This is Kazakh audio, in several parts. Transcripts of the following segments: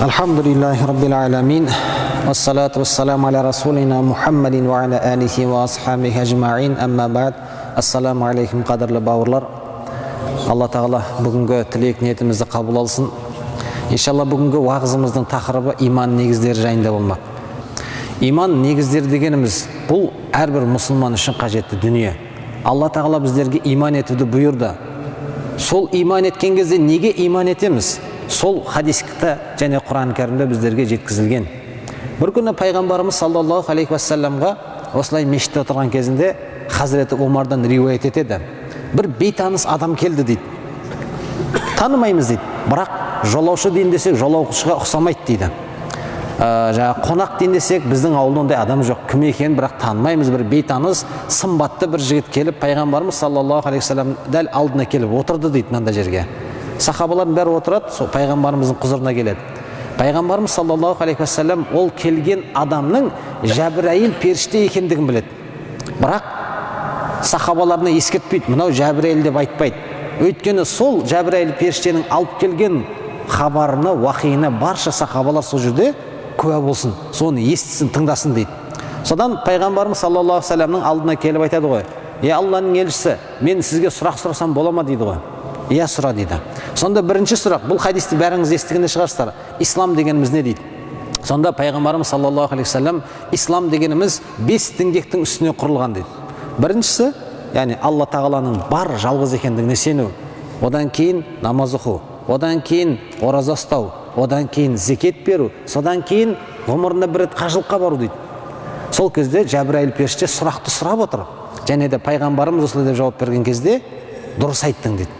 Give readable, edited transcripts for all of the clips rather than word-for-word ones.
Алхамдулиллахи раббил аламин. Вассалату вассаламу аля расулина Мухаммадин ва аля алихи ва асхабихи ажмаин. Амма бa'д. Ассаламу алейкум, қадірлі бауырлар. Алла Тағала бүгінгі тілек ниетімізді қабыл алсын. Иншалла, бүгінгі уағызымыздың тақырыбы иман негіздері жайында болмақ. Иман негіздері дегеніміз бұл әрбір мұсылман үшін қажетті дүние. Алла Тағала біздерге иман етуді бұйырды. Сол иман еткен кезде неге иман етеміз? Сол хадисте және Құран Кәрімде біздерге жеткізілген. Бір күні пайғамбарымыз саллаллаху алейхи уассаламға осылай мешітте отырған кезінде хазіреті Омардан риуаят етеді. Бір бейтаныс адам келді дейді. Танымаймыз дейді. Бірақ жолаушы дейін десек, жолаушыға ұқсамайды дейді. Жаңағы қонақ дейін десек, біздің ауылда ондай адам жоқ, кім екенін бірақ танымаймыз. Бір бейтаныс сымбатты бір жігіт келіп, пайғамбарымыз саллаллаху алейхи уассалам дәл алдына келіп отырды дейді. Мынандай жерге сахабалардың бәрі отырады, сол пайғамбарымыздың құзырына келеді. Пайғамбарымыз саллаллаху алейхи уассалам ол келген адамның Жәбірәйіл періште екендігін біледі, бірақ сахабаларына ескертпейді, мынау Жәбірәйіл деп айтпайды. Өйткені сол Жәбірәйіл періштенің алып келген хабарына, уахиына барша сахабалар сол жерде куә болсын, соны естісін, тыңдасын дейді. Содан пайғамбарымыз саллаллаху алейхи уассаламның алдына келіп айтады ғой: «Е, Алланың елшісі, мен сізге сұрақ сұрасам бола ма?» – дейді ғой. «Иә, сұра», – дейді. Сонда бірінші сұрақ, бұл хадисті бәріңіз естіген де шығарсыздар: «Ислам дегеніміз не?» – дейді. Сонда пайғамбарымыз саллаллаху алейхи уассалам: «Ислам дегеніміз бес діңгектің үстіне құрылған», – дейді. Біріншісі, яғни Алла Тағаланың бар, жалғыз екендігіне сену, одан кейін намаз оқу, одан кейін ораза ұстау, одан кейін зекет беру, содан кейін ғұмырында бір рет қажылыққа бару дейді. Сол кезде Жәбірәйіл періште сұрақты сұрап отыр және де пайғамбарымыз осылай деп жауап берген кезде: «Дұрыс айттың», – дейді.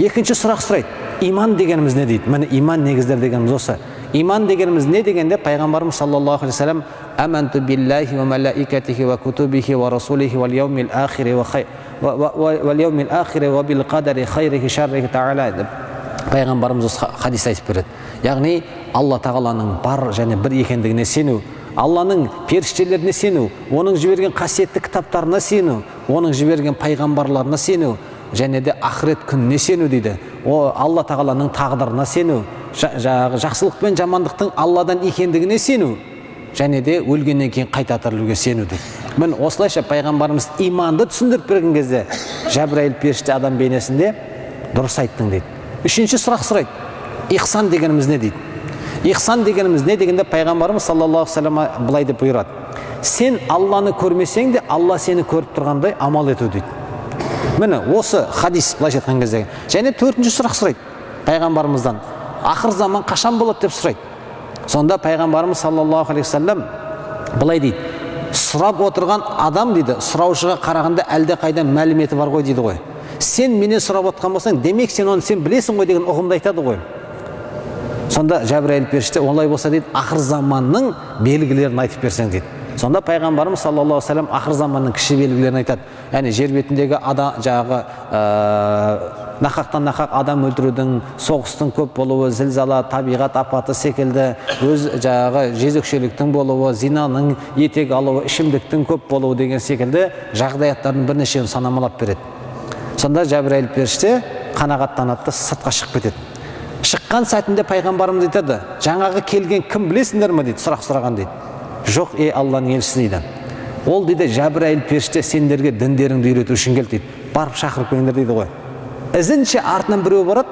Екінші сұрақ сұрайды: «Иман дегеніміз не?» – дейді. Міне, иман негіздері дегеніміз осы. «Иман дегеніміз не?» дегенде, пайғамбарымыз саллаллаху алейхи вассалам: «Аманту биллахи ва малаикатихи ва кутубихи ва расулихи вал яумил ахири ва яумил ахири ва бил қадари хайрихи шаррихи тағала» деп пайғамбарымыз осы хадис айтып береді. Яғни Алла Тағаланың бар және бір екендігіне сену, Алланың періштелеріне сену, оның жіберген қасиетті кітаптарына сену, оның жіберген пайғамбарларына сену және де ақырет күніне сену дейді. О, Алла Тағаланың тағдырына сену, жаңағы жақсылық пен жамандықтың Алладан екендігіне сену және де өлгеннен кейін қайта тірілуге сену дейді. Міне, осылайша пайғамбарымыз иманды түсіндіріп берген кезде, Жәбірәйіл періште адам бейнесінде: «Дұрыс айттың», – дейді. Үшінші сұрақ сұрайды: «Ихсан дегеніміз не?» – дейді. «Ихсан дегеніміз не?» дегенде, пайғамбарымыз саллаллаху алейхи вассалам былай деп бұйырады: «Сен Алланы көрмесең де, Алла сені көріп тұрғандай амал ету», – дейді. Міне, осы хадис былайша айтқан кезде. Және төртінші сұрақ сұрайды пайғамбарымыздан: «Ақыр заман қашан болады?» – деп сұрайды. Сонда пайғамбарымыз саллаллаху алейхи вассалам былай дейді: «Сұрап отырған адам, – дейді, – сұраушыға қарағанда әлдеқайда мәліметі бар ғой», – дейді ғой. «Сен менен сұрап отқан болсаң, демек, сен оны сен білесің ғой» деген ұғымды айтады ғой. Сонда Жәбірәйіл періште: «Олай болса, – дейді, – ақыр заманның белгілерін айтып берсең», – дейді. Сонда пайғамбарымыз саллаллаху алейхи вассалам ақыр заманның кіші белгілерін айтады, яғни жер бетіндегі адам жаңағы нақақтан нақақ адам өлтірудің, соғыстың көп болуы, зілзала, табиғат апаты секілді, өз жаңағы жезөкшеліктің болуы, зинаның етек алуы, ішімдіктің көп болуы деген секілді жағдаяттардың бірнешеуін санамалап береді. Сонда Жәбірәйіл періште қанағаттанады да, сыртқа шығып кетеді. Шыққан сәтінде пайғамбарымыз айтады: «Жаңағы келген кім, білесіңдер ме?» – дейді. «Сұрақ сұраған», – дейді. «Жоқ, ей Алланың елшісі», – дейді. «Ол, – дейді, – Жәбірәйіл періште сендерге діндеріңді үйрету үшін келді», – дейді. «Барып шақырып келіңдер», – дейді ғой. Ізінше артынан біреу барады,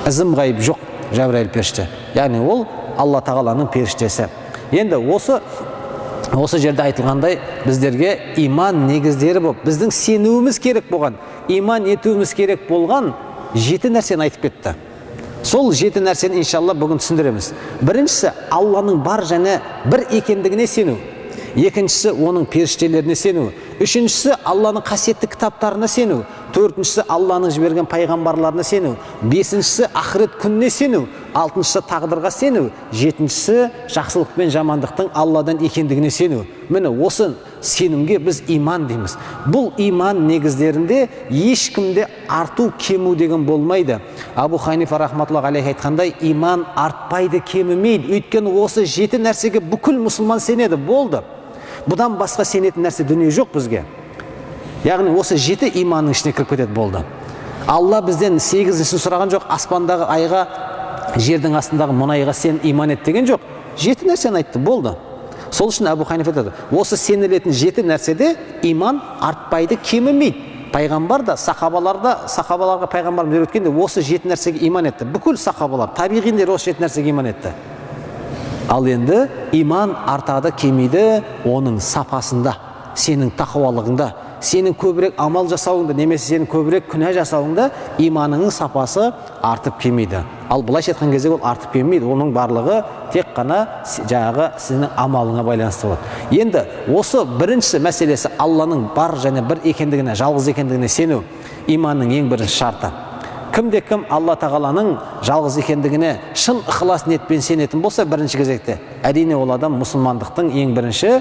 ізім ғайып жоқ Жәбірәйіл періште, яғни ол Алла Тағаланың періштесі. Енді осы жерде айтылғандай, біздерге иман негіздері болып, біздің сенуіміз керек болған, иман етуіміз керек болған жеті нәрсені айтып кетті. Сол жеті нәрсені иншалла бүгін түсіндіреміз. Біріншісі – Алланың бар және бір екендігіне сену, екіншісі – оның періштелеріне сену, үшіншісі – Алланың қасиетті кітаптарына сену, төртіншісі – Алланың жіберген пайғамбарларына сену, бесіншісі – ақырет күніне сену, алтыншысы – тағдырға сену, жетіншісі – жақсылық пен жамандықтың Алладан екендігіне сену. Міне, осы сенімге біз иман дейміз. Бұл иман негіздерінде ешкімде арту, кему деген болмайды. Абу Ханифа рахматуллах алейхи айтқандай, иман артпайды, кемімейді. Өйткені осы жеті нәрсеге бүкіл мұсылман сенеді, болды. Бұдан басқа сенетін нәрсе, дүние жоқ бізге. Яғни осы жеті иманның ішіне кіріп кетеді, болды. Алла бізден сегізіншісін сұраған жоқ. Аспандағы айға Жердің астындағы мұнайға сен, иман ет деген жоқ. Жеті нәрсені айтты, болды. Сол үшін Әбу Ханифа айтады: осы сенілетін жеті нәрседе иман артпайды, кемімейді. Пайғамбар да, сахабалар да, сахабаларға пайғамбарымыз үйреткенде, осы жеті нәрсеге иман етті. Бүкіл сахабалар, табиғиндер осы жеті нәрсеге иман етті. Ал енді иман артады, кемиді оның сапасында, сенің тақуалығыңда, сенің көбірек амал жасауыңда немесе сенің көбірек күнә жасауыңда иманыңның сапасы артып кемиді. Ал былайша айтқан кезде, ол артып кемімейді, оның барлығы тек қана жаңағы сенің амалыңа байланысты болады. Енді осы бірінші мәселесі, Алланың бар және бір екендігіне, жалғыз екендігіне сену, иманның ең бірінші шарты. Кімде кім Алла Тағаланың жалғыз екендігіне шын ықылас ниетпен сенетін болса, бірінші кезекте, әрине, ол адам мұсылмандықтың ең бірінші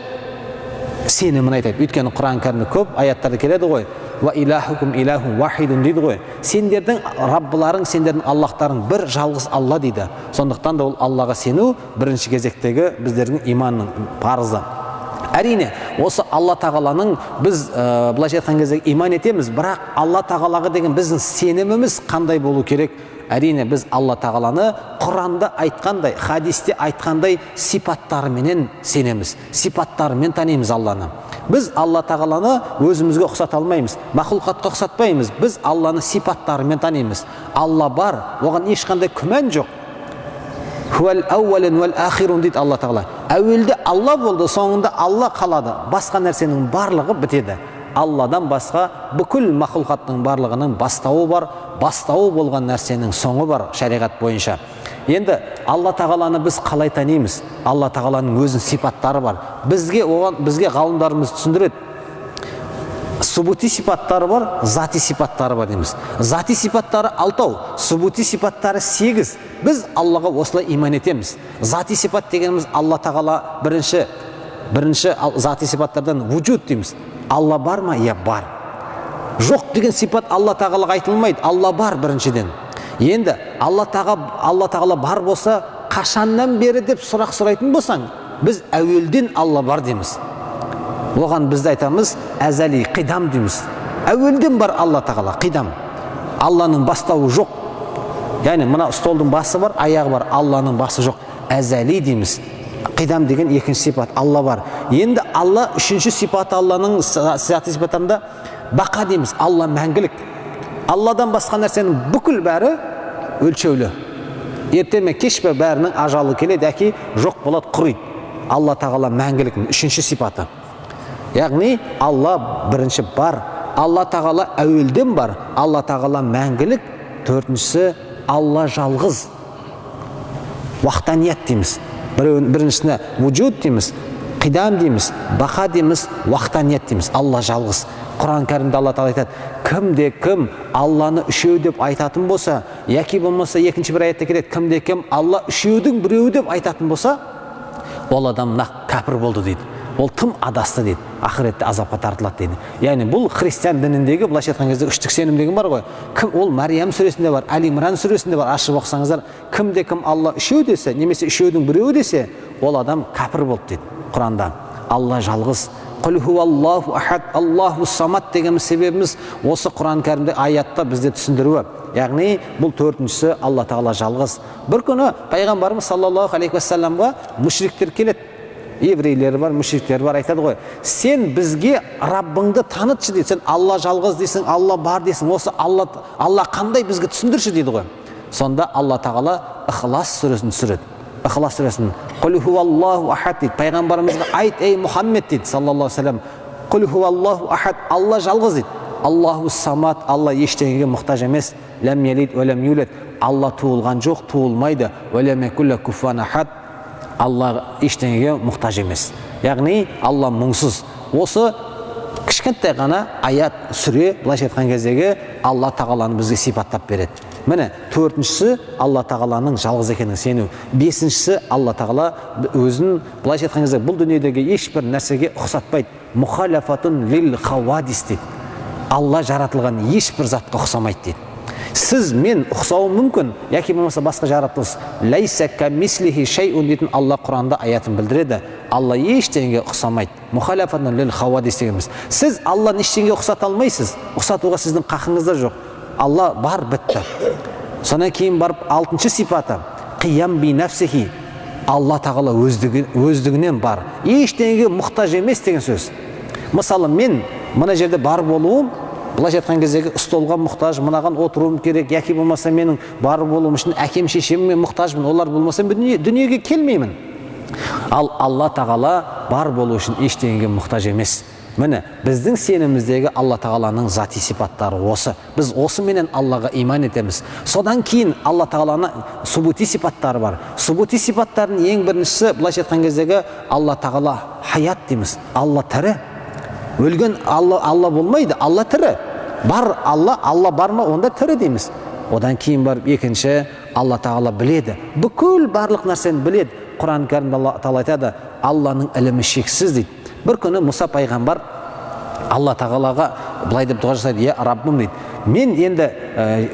сенімін айтады. Өйткені Құран Кәрімде көп аяттарда келеді ғой: «Уа илахукум илахун вахидун» дейді ғой. Сендердің Раббыларың, сендердің Аллахтарың бір жалғыз Алла дейді. Сондықтан да ол Аллаға сену бірінші кезектегі біздердің иманның парызы. Әрине, осы Алла Тағаланың біз былайша айтқан кезде иман етеміз, бірақ Алла Тағалаға деген біздің сеніміміз қандай болу керек? Әрине, біз Алла Тағаланы Құранда айтқандай, хадисте айтқандай сипаттарыменен сенеміз, сипаттарымен танимыз Алланы. Біз Алла Тағаланы өзімізге ұқсата алмаймыз, мақұлқатқа ұқсатпаймыз. Біз Алланы сипаттарымен танимыз. Алла бар, оған ешқандай күмән жоқ. «Хуәл әуәлін уәл ахирун» дейді Алла Тағала. Әуелде Алла болды, соңында Алла қалады, басқа нәрсенің барлығы бітеді. Алладан басқа бүкіл мақұлқаттың барлығының бастауы бар, бастауы болған нәрсенің соңы бар шариғат бойынша. Енді Алла Тағаланы біз қалай танимыз? Алла Тағаланың өзінің сипаттары бар. Бізге оған, бізге ғалымдарымыз түсіндіреді: субути сипаттары бар, зати сипаттары бар дейміз. Зати сипаттары алтау, субути сипаттары сегіз. Біз Аллаға осылай иман етеміз. Зати сипат дегеніміз, Алла Тағала бірінші зати сипаттардан вуджуд дейміз. Алла бар ма? Иә, бар. Жоқ деген сипат Алла Тағалаға айтылмайды. Алла бар біріншіден. Енді Алла Тағала бар болса, қашаннан бері деп сұрақ сұрайтын болсаң, біз әуелден Алла бар дейміз. Оған бізді айтамыз, әзәли, қидам дейміз. Әуелден бар Алла Тағала, қидам. Алланың бастауы жоқ. Яғни мына столдың басы бар, аяғы бар, Алланың басы жоқ, әзәли дейміз. Қидам деген екінші сипат, Алла бар. Енді Алла үшінші сипаты, Алланың зати сипаттарында бақа дейміз. Алла мәңгілік. Алладан басқа нәрсенің бүкіл бәрі өлшеулі, ерте ме, кеш пе, бәрінің ажалы келеді, әке жоқ болады, құриды. Алла Тағала мәңгілік, үшінші сипаты. Яғни Алла бірінші бар, Алла Тағала әуелден бар, Алла Тағала мәңгілік. Төртіншісі, Алла жалғыз, уахданият дейміз. Біріншісіне вуджуд дейміз, қидам дейміз, бақа дейміз, уахданият дейміз. Алла жалғыз. Құран Кәрімде Алла Тағала айтады: кімде кім Алланы үшеу деп айтатын болса, яки болмаса екінші бір аятта келеді, кімде кім Алла үшеудің біреуі деп айтатын болса, ол адам нақ кәпір болды дейді, ол тым адасты дейді, ақыретте азапқа тартылады дейді. Яғни бұл христиан дініндегі, былайша айтқан кезде, үштік сенім деген бар ғой. Кім ол, Мәриям сүресінде бар, Әли Имран сүресінде бар, ашып оқысаңыздар. Кімде кім Алла үшеу десе немесе үшеудің біреуі десе, ол адам кәпір болды дейді Құранда. Алла жалғыз. «Құл хуаллаху ахад, Аллаху самат» дегеніміз, себебіміз осы Құран Кәрімде аятта бізде түсіндіруі. Яғни бұл төртіншісі, Алла Тағала жалғыз. Бір күні пайғамбарымыз саллаллаху алейхи уассаламға мушриктер келеді, еврейлер бар, мушриктер бар. Айтады ғой: «Сен бізге Раббыңды танытшы», – дейді. «Сен Алла жалғыз дейсің, Алла бар дейсің, осы Алла қандай, бізге түсіндірші», – дейді ғой. Сонда Алла Тағала Ықылас сүресін түсіреді. Ықылас сүресін «Құл хуаллаху ахад» дейді. Пайғамбарымызға айт, ей Мұхаммед дейді, саллаллаху алейхи вассалам, «Құл хуаллаху ахад», Алла жалғыз дейді. Аллаху самат, Алла ештеңеге мұқтаж емес. Ләм ялид уә ләм юлад, Алла туылған жоқ, туылмайды. Уә ләм якул ләху куфуан ахад, Алла ештеңеге мұқтаж емес, яғни Алла мұңсыз. Осы кішкентай ғана аят, сүре, былайша айтқан кездегі Алла Тағаланы бізге сипаттап береді. Міне, төртіншісі, Алла Тағаланың жалғыз екенін сену. Бесіншісі, Алла Тағала өзін, былайша айтқан кезде, бұл дүниедегі ешбір нәрсеге ұқсатпайды. «Мухалафатун лил хауадис» дейді. Алла жаратылған ешбір затқа ұқсамайды дейді. Сіз, мен ұқсауым мүмкін, яки болмаса басқа жаратылыс. «Ләйсә кәмислихи шәйун» дейтін Алла Құранда аятын білдіреді. Алла ештеңеге ұқсамайды. «Мухалафатун лил хауадис» дегеніміз, сіз Алланы ештеңеге ұқсата алмайсыз, ұқсатуға сіздің қақыңыз да жоқ. Алла бар, бітті. Содан кейін барып алтыншы сипаты. Қиям би нәфсихи, Алла тағала өздігінен бар, ештеңеге мұқтаж емес деген сөз. Мысалы, мен мына жерде бар болуым, былайша айтқан кездегі столға мұқтаж, мынаған отыруым керек, яки болмаса менің бар болуым үшін әкем шешеме мұқтажмын, олар болмаса мен дүниеге келмеймін. Ал Алла тағала бар болу үшін ештеңеге мұқтаж емес. Міне, біздің сеніміміздегі Алла тағаланың зати сипаттары осы. Біз осыменен Аллаға иман етеміз. Содан кейін Алла тағаланың субути сипаттары бар. Субути сипаттардың ең біріншісі, былайша айтқан кездегі Алла тағала хаят дейміз. Алла тірі. Өлген Алла, Алла болмайды, Алла тірі. Бар Алла, Алла бар ма, онда тірі дейміз. Одан кейін барып екінші, Алла тағала біледі. Бүкіл барлық нәрсені біледі. Құран кәрімде Алла тағала айтады, Алланың ілімі шексіз дейді. Бір күні Мұса пайғамбар Алла тағалаға былай деп дұға жасайды: «Е, Раббым, – дейді, – мен енді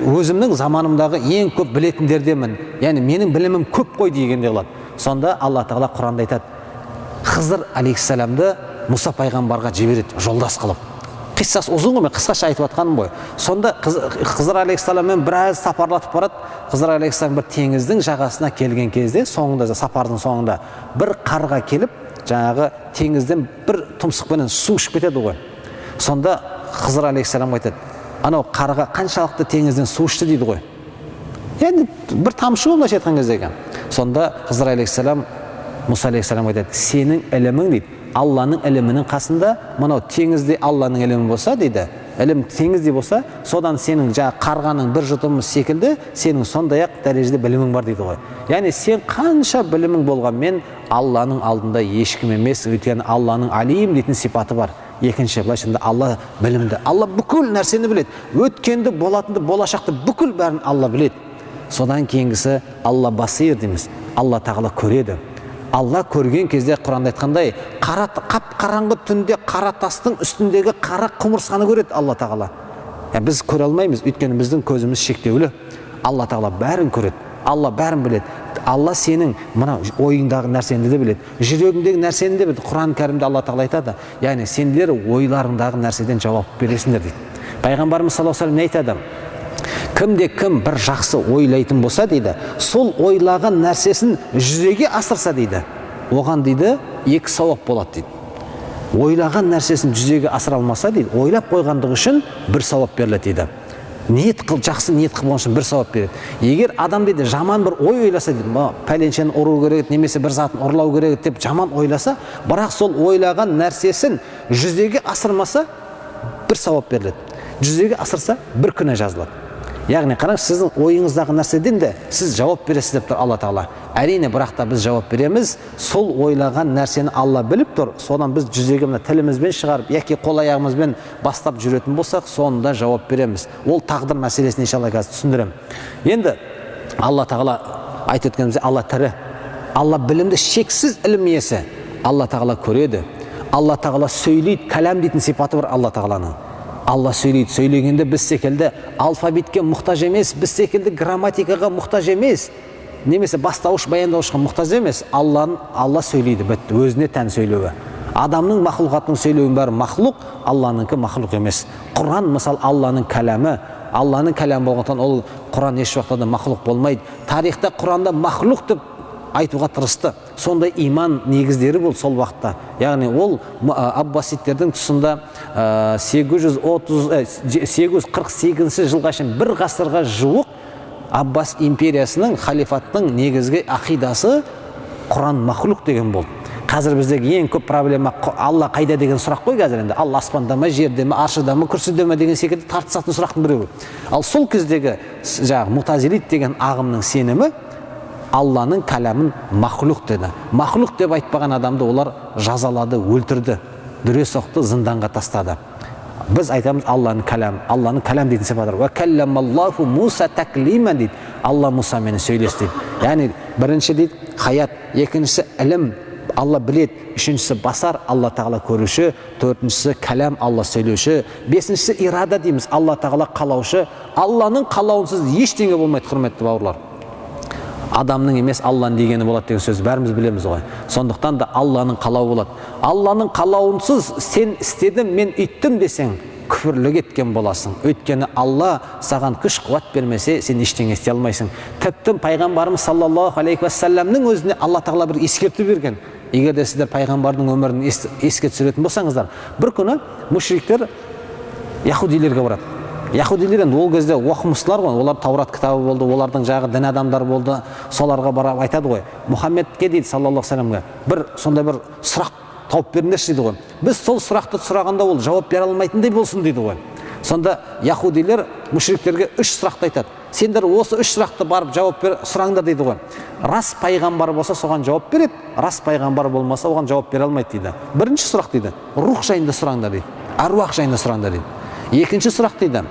өзімнің заманымдағы ең көп білетіндерденмін, яғни менің білімім көп қой», – дегендей қылады. Сонда Алла тағала Құранда айтады, Хызыр алейхиссаламды Мұса пайғамбарға жібереді жолдас қылып. Қиссасы ұзын ғой, мен қысқаша айтып жатқаным ғой. Сонда Хызыр алейхиссаламмен біраз сапарлатып барады. Хызыр алейхиссалам бір теңіздің жағасына келген кезде, соңында, сапардың соңында бір қарға келіп, жаңағы теңізден бір тұмсықпенен су ішіп кетеді ғой. Сонда Хызыр алейхиссаламға айтады: «Анау қарға қаншалықты теңізден су ішті?» – дейді ғой. Енді бір тамшы ғой, былайша айтқан кездегі. Сонда Хызыр алейхиссалам Мұса алейхиссаламға айтады: «Сенің ілімің, – дейді, – Алланың ілімінің қасында, мынау теңізде Алланың ілімі болса, – дейді, – ілім теңіздей болса, содан сенің жаңағы қарғаның бір жұтымы секілді сенің сондай ақ дәрежеде білімің бар», – дейді ғой. Яғни сен қанша білімің болғанмен, Алланың алдында ешкім емес, өйткені Алланың алим дейтін сипаты бар. Екінші, былайша айтқанда, Алла білімді, Алла бүкіл нәрсені біледі, өткенді, болатынды, болашақты, бүкіл бәрін Алла біледі. Содан кейінгісі Алла басир дейміз, Алла тағала көреді. Алла көрген кезде, Құранда айтқандай, қара қап қараңғы түнде қара тастың үстіндегі қара құмырсқаны көреді Алла тағала. Біз көре алмаймыз, өйткені біздің көзіміз шектеулі. Алла тағала бәрін көреді, Алла бәрін біледі. Алла сенің мына ойыңдағы нәрсені де біледі, жүрегіңдегі нәрсені де біледі. Құран кәрімде Алла тағала айтады, яғни сендер ойларыңдағы нәрседен жауап бересіңдер дейді. Пайғамбарымыз саллаллаху алейхи не айтады? Кімде кім бір жақсы ойлайтын болса, дейді, сол ойлаған нәрсесін жүзеге асырса, дейді, оған, дейді, екі сауап болады дейді. Ойлаған нәрсесін жүзеге асыра алмаса, дейді, ойлап қойғандығы үшін бір сауап беріледі дейді. Ниет қыл, жақсы ниет қылған үшін бір сауап береді. Егер адам, дейді, жаман бір ой ойласа, дейді, пәленшені ұру керек еді немесе бір затын ұрлау керек еді деп жаман ойласа, бірақ сол ойлаған нәрсесін жүзеге асырмаса, бір сауап беріледі, жүзеге асырса, бір күнә жазылады. Яғни қараңыз, сіздің ойыңыздағы нәрседен де сіз жауап бересіз деп тұр Алла тағала. Әрине, бірақ та біз жауап береміз, сол ойлаған нәрсені Алла біліп тұр. Содан біз жүзеге мына тілімізбен шығарып яки қол аяғымызбен бастап жүретін болсақ, сонда жауап береміз. Ол тағдыр мәселесін иншалла қазір түсіндіремін. Енді Алла тағала, айтып өткеніміздей, Алла тірі, Алла білімді, шексіз ілім иесі, Алла тағала көреді, Алла тағала сөйлейді, кәләм дейтін сипаты бар Алла тағаланың. Алла сөйлейді. Сөйлегенде біз секілді алфавитке мұқтаж емес, біз секілді грамматикаға мұқтаж емес немесе бастауыш баяндауышқа мұқтаж емес. Алла сөйлейді, бітті, өзіне тән сөйлеуі. Адамның, мақлұқаттың сөйлеуінің бәрі мақлұқ, Алланікі мақлұқ емес. Құран, мысал, Алланың кәләмі. Алланың кәләмі болғандықтан, ол Құран еш уақытта да мақлұқ болмайды. Тарихта Құранда мақлұқ деп айтуға тырысты, сондай иман негіздері болды сол уақытта. Яғни ол аббасидтердің тұсында 830, 848 жылға шейін, бір ғасырға жуық Аббас империясының, халифаттың негізгі ақидасы Құран мақлұқ деген болды. Қазір біздегі ең көп проблема Алла қайда деген сұрақ қой. Қазір енді Алла аспанда ма, жерде ме, аршыда ма, күрсіде ме деген секілді тартысатын сұрақтың біреуі. Ал сол кездегі жаңағы мутазилит деген ағымның сенімі Алланың кәләмін мақлұқ деді. Мақлұқ деп айтпаған адамды олар жазалады, өлтірді, дүре соқты, зынданға тастады. Біз айтамыз: Алланың кәләм, Алланың кәләм дейтін сипаты бар. «Уа Муса таклима» дейді, Алла Мұсаменен сөйлесті дейді. Яғни бірінші, дейді, хаят, екіншісі ілім, Алла біледі, үшіншісі басар, Алла тағала көруші, төртіншісі кәләм, Алла сөйлеуші, бесіншісі ирада дейміз, Алла тағала қалаушы. Алланың қалауынсыз ештеңе болмайды, құрметті бауырлар. Адамның емес, Алланың дегені болады деген сөз бәріміз білеміз ғой. Сондықтан да Алланың қалауы болады. Алланың қалауынсыз сен істедім, мен үйттім десең, күфірлік еткен боласың. Өйткені Алла саған күш қуат бермесе, сен ештеңе істей алмайсың. Тіпті пайғамбарымыз саллаллаху алейхи уассаламның өзіне Алла тағала бір ескерту берген. Егер де сіздер пайғамбардың өмірін еске түсіретін болсаңыздар, бір күні мушриктер яхудилерге барады. Яхудилер енді ол кезде оқымыстылар ғой, олар Таурат кітабы болды, олардың жағы дін адамдар болды. Соларға барып айтады ғой, Мұхаммедке дейді, саллаллаху алейхи, бір сондай бір сұрақ тауып беріңдерші дейді ғой. Біз сол сұрақты сұрағанда ол жауап бере алмайтындай болсын дейді ғой. Сонда яхудилер мушриктерге үш сұрақты айтады. Сендер осы үш сұрақты барып жауап бер, сұраңдар дейді ғой. Рас пайғамбар болса, соған жауап береді, рас пайғамбар болмаса, оған жауап бере алмайды дейді. Бірінші сұрақ дейді, рух жайында сұраңдар дейді, әруақ жайында сұраңдар дейді. Екінші сұрақ дейді,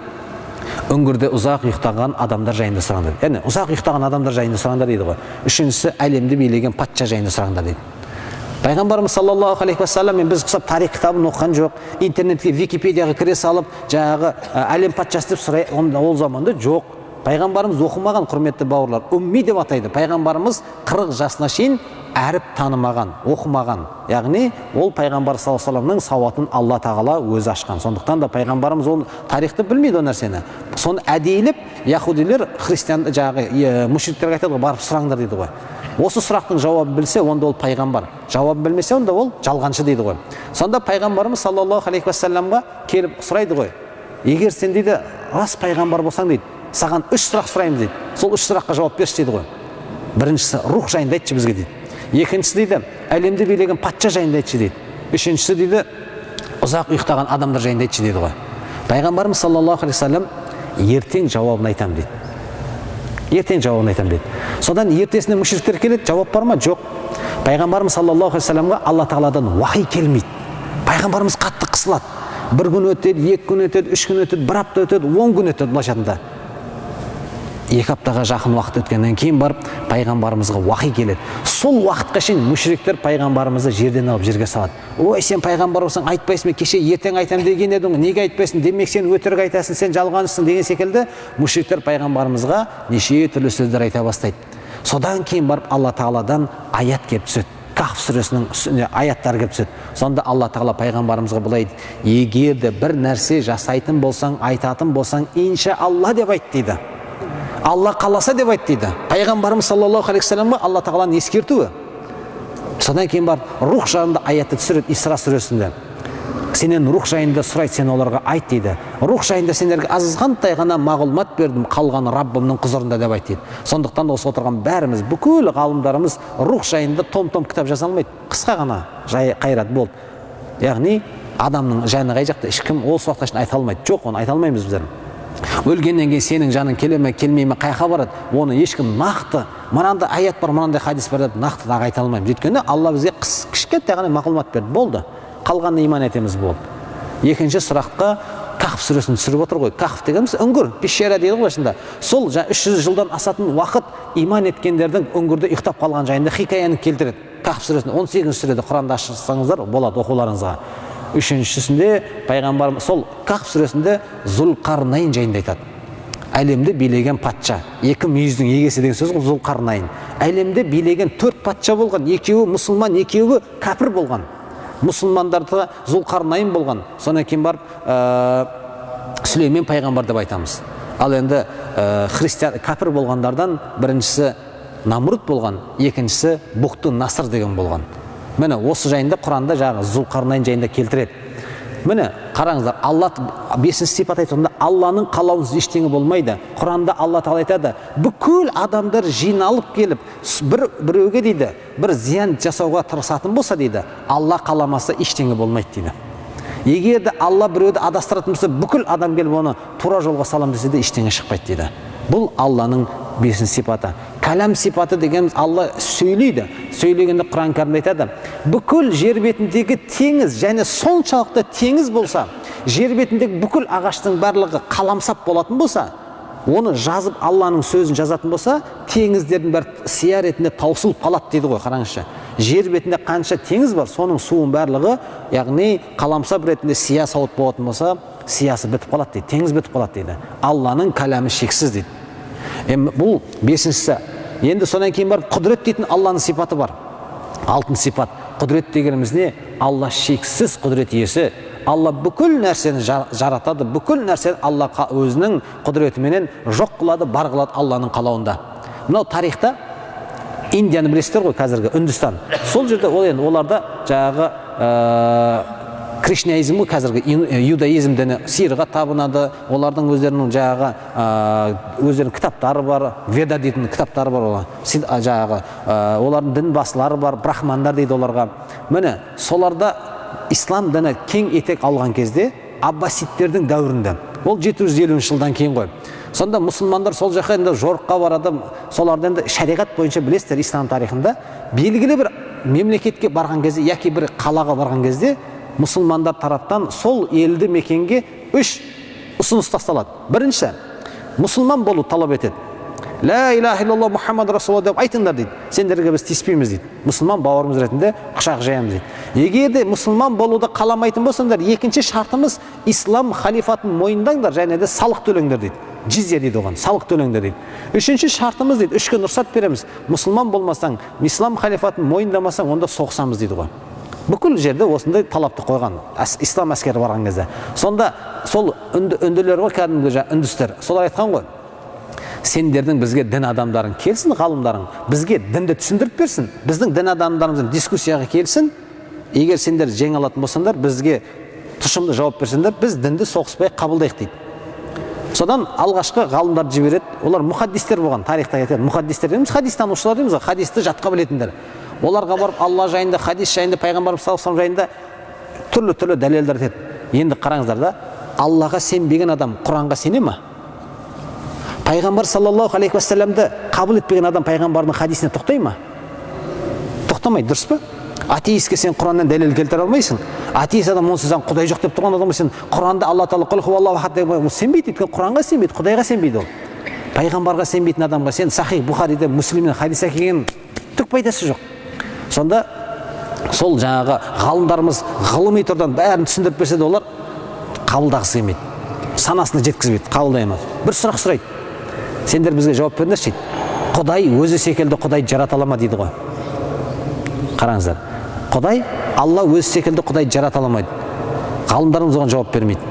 үңгірде ұзақ ұйықтаған адамдар жайында сұраңдар, яғни ұзақ ұйықтаған адамдар жайында сұраңдар дейді ғой. Үшіншісі, әлемді билеген патша жайында сұраңдар дейді. Пайғамбарымыз саллаллаху алейхи уассалам біз құсап тарих кітабын оқыған жоқ, интернетке, Википедияға кіре салып, жаңағы әлем патшасы деп сұрай, ол заманда жоқ. Пайғамбарымыз оқымаған, құрметті бауырлар, умми деп атайды. Пайғамбарымыз 40 жасына шейін әріп танымаған, оқымаған. Яғни ол пайғамбар саллаллаху алейхи вассаламның сауатын Алла тағала өзі ашқан. Сондықтан да пайғамбарымыз ол тарихты білмейді, ол нәрсені. Соны әдейілеп яхудилер христиан жаңағы мушриктерге айтады ғой, барып сұраңдар дейді ғой. Осы сұрақтың жауабын білсе, онда ол пайғамбар, жауабын білмесе, онда ол жалғаншы дейді ғой. Сонда пайғамбарымыз саллаллаху алейхи уассаламға келіп сұрайды ғой. Егер сен дейді рас пайғамбар болсаң дейді, саған үш сұрақ сұраймыз дейді, сол үш сұраққа жауап берші дейді ғой. Біріншісі, рух жайында айтшы бізге дейді. Екіншісі дейді, әлемді билеген патша жайында айтшы дейді. Үшіншісі дейді, ұзақ ұйықтаған адамдар жайында айтшы дейді ғой. Пайғамбарымыз саллаллаху алейхи уассалам ертең жауабын айтамын дейді, ертең жауабын айтамын дейді. Содан ертесіне мушриктер келеді, жауап бар ма? Жоқ. Пайғамбарымыз саллаллаху алейхи уассаламға Алла тағаладан уахи келмейді. Пайғамбарымыз қатты қысылады. Бір күн өтеді, 2 күн өтеді, 3 күн өтеді, бір апта өтеді, 10 күн өтеді. Былайша айтқанда 2 аптаға жақын уақыт өткеннен кейін барып пайғамбарымызға уахи келеді. Сол уақытқа шейін мушриктер пайғамбарымызды жерден алып жерге салады. Ой, сен пайғамбар болсаң айтпайсың ба, кеше ертең айтамын деген едің, неге айтпайсың, демек сен өтірік айтасың, сен жалғаншысың деген секілді мушриктер пайғамбарымызға неше түрлі сөздер айта бастайды. Содан кейін барып Алла тағаладан аят келіп түседі. Кахф сүресінің үстіне аяттары келіп түседі. Сонда Алла тағала пайғамбарымызға былай дейді: егер де бір нәрсе жасайтын болсаң, айтатын болсаң, инша Алла деп айт дейді. Алла қаласа деп айт дейді. Пайғамбарымыз саллаллаху алейхи уассаламға Алла тағаланың ескертуі. Содан кейін барып рух жайында аятты түсіреді Исра сүресінде. Сенен рух жайында сұрайды, сен оларға айт дейді. Рух жайында сендерге азғантай ғана мағлұмат бердім, қалғаны Раббымның құзырында деп айт дейді. Сондықтан да осы отырған бәріміз, бүкіл ғалымдарымыз рух жайында том-том кітап жаза алмайды. Қысқа ғана жай қайрат болды. Яғни адамның жаны қай жақта, ешкім осы уақытқа шейін айта алмайды. Жоқ, оны айта алмаймыз біздер. Өлгеннен кейін сенің жаның келе ме, келмей ме, қай жаққа барады, оны ешкім нақты мынандай аят бар, мынандай хадис бар деп нақты тағы айта алмаймыз. Өйткені Алла бізге кішкентай ғана мағлұмат берді, болды, қалғанына иман етеміз, болды. Екінші сұраққа Кахф сүресін түсіріп отыр ғой. Кахф дегеніміз үңгір, пещера дейді ғой былайша. Сол 300 жылдан асатын уақыт иман еткендердің үңгірде ұйықтап қалған жайында хикаяны келтіреді. Кахф сүресінде 18 сүреде, Құранды ашсаңыздар болады оқуларыңызға. Үшіншісінде пайғамбар сол Кахф сүресінде Зұлқарнайн жайында айтады. Әлемді билеген патша, екі мүйіздің егесі деген сөз ғой Зұлқарнайн. Әлемді билеген 4 патша болған, екеуі мұсылман, екеуі кәпір болған. Мұсылмандарды Зұлқарнайн болған. Содан кейін барып Сүлеймен пайғамбар деп айтамыз. Ал енді христиан кәпір болғандардан біріншісі Намрут болған, екіншісі Бұхты Насыр деген болған. Міне, осы жайында Құранда жаңағы Зұлқарнайн жайында келтіреді. Міне, қараңыздар, Алла бесінші сипат айтқанда Алланың қалауынсыз ештеңе болмайды. Құранда Алла тағала айтады, бүкіл адамдар жиналып келіп бір біреуге дейді бір зиян жасауға тырысатын болса дейді, Алла қаламаса ештеңе болмайды дейді. Егер де Алла біреуді адастыратын болса, бүкіл адам келіп оны тура жолға саламын десе де ештеңе шықпайды дейді. Бұл Алланың бесінші сипаты. Кәләм сипаты дегеніміз Алла сөйлейді. Сөйлегенде Құран кәрімде айтады, бүкіл жер бетіндегі теңіз және соншалықты теңіз болса, жер бетіндегі бүкіл ағаштың барлығы қаламсап болатын болса, оны жазып Алланың сөзін жазатын болса, теңіздердің бәрі сия ретінде таусылып қалады дейді ғой. Қараңызшы, жер бетінде қанша теңіз бар, соның суының барлығы, яғни қаламсап ретінде сия сауыт болатын болса, сиясы бітіп қалады дейді, теңіз бітіп қалады дейді. Алланың кәләмі шексіз дейді. Енді бұл бесіншісі. Енді содан кейін барып құдірет дейтін Алланың сипаты бар. Алтын сипат. Құдірет дегеніміз не? Алла шексіз құдірет иесі. Алла бүкіл нәрсені жаратады, бүкіл нәрсені Алла өзінің құдіретіменен жоқ қылады, бар қылады Алланың қалауында. Мынау тарихта Индияны білесіздер ғой, қазіргі Үндістан. Сол жерде ол енді оларда жаңағы кришнаизм ғой, қазіргі иудаизм діні, сиырға табынады. Олардың өздерінің жаңағы өздерінің кітаптары бар, Веда дейтін кітаптары бар олар. Жаңағы олардың дін басылары бар, брахмандар дейді оларға. Міне, соларда ислам діні кең етек алған кезде, аббасидтердің дәуірінде, ол 750 жылдан кейін ғой. Сонда мұсылмандар сол жаққа енді жорыққа барады. Соларды енді шариғат бойынша білесіздер, ислам тарихында белгілі бір мемлекетке барған кезде яки бір қалаға барған кезде мұсылмандар тараптан сол елді мекенге үш ұсыныс тасталады. Бірінші, мұсылман болу талап етеді. Лә илаха иллаллах Мұхаммад расулалла деп айтыңдар дейді, сендерге біз тиіспейміз дейді, мұсылман бауырымыз ретінде құшақ жаямыз дейді. Егер де мұсылман болуды қаламайтын болсаңдар, екінші шартымыз: ислам халифатын мойындаңдар және де салық төлеңдер дейді, жизия дейді оған, салық төлеңдер дейді. Үшінші шартымыз дейді, үш күн рұқсат береміз, мұсылман болмасаң, ислам халифатын мойындамасаң, онда соғысамыз дейді ғой. Бүкіл жерде осындай талапты қойған ислам әскері барған кезде. Сонда сол үнділер ғой, кәдімгі үндістер, солар айтқан ғой: сендердің бізге дін адамдарың келсін, ғалымдарың бізге дінді түсіндіріп берсін, біздің дін адамдарымызбен дискуссияға келсін. Егер сендер жеңе алатын болсаңдар, бізге тұшымды жауап берсеңдер, біз дінді соғыспай қабылдайық дейді. Содан алғашқы ғалымдарды жібереді. Олар мұхаддистер болған, тарихта айтады. Мұхаддистер дейміз, хадис танушылар дейміз ғой, хадисті жатқа білетіндер. Оларға барып Алла жайында, хадис жайында, пайғамбарымыз саллаллаху алейхи жайында түрлі түрлі дәлелдер айтады. Енді қараңыздар да, Аллаға сенбеген адам Құранға сене ма? Пайғамбар саллаллаху алейхи уассаламды қабыл етпеген адам пайғамбардың хадисіне тоқтай ма? Тоқтамайды, дұрыс па? Атеистке сен Құраннан дәлел келтіре алмайсың. Атеист адам, онсыз сен Құдай жоқ деп тұрған адамға сен Құранда Алла Тағала «Құл хуаллаху ахад» деп, ол сенбейді, өйткені Құранға сенбейді, Құдайға сенбейді ол. Пайғамбарға сенбейтін адамға сен Сахих Бұхариде, Муслимнен хадис әкелген түк пайдасы жоқ. Сонда сол жаңағы ғалымдарымыз ғылыми тұрғыдан бәрін түсіндіріп берсе де, олар қабылдағысы келмейді, санасына жеткізбейді, қабылдай алмайды. Бір сұрақ сұрайды: сендер бізге жауап беріңдерші дейді, Құдай өзі секілді Құдайды жарата ала ма дейді ғой. Қараңыздар, Құдай Алла өзі секілді Құдайды жарата ала ма дейді. Ғалымдарымыз оған жауап бермейді.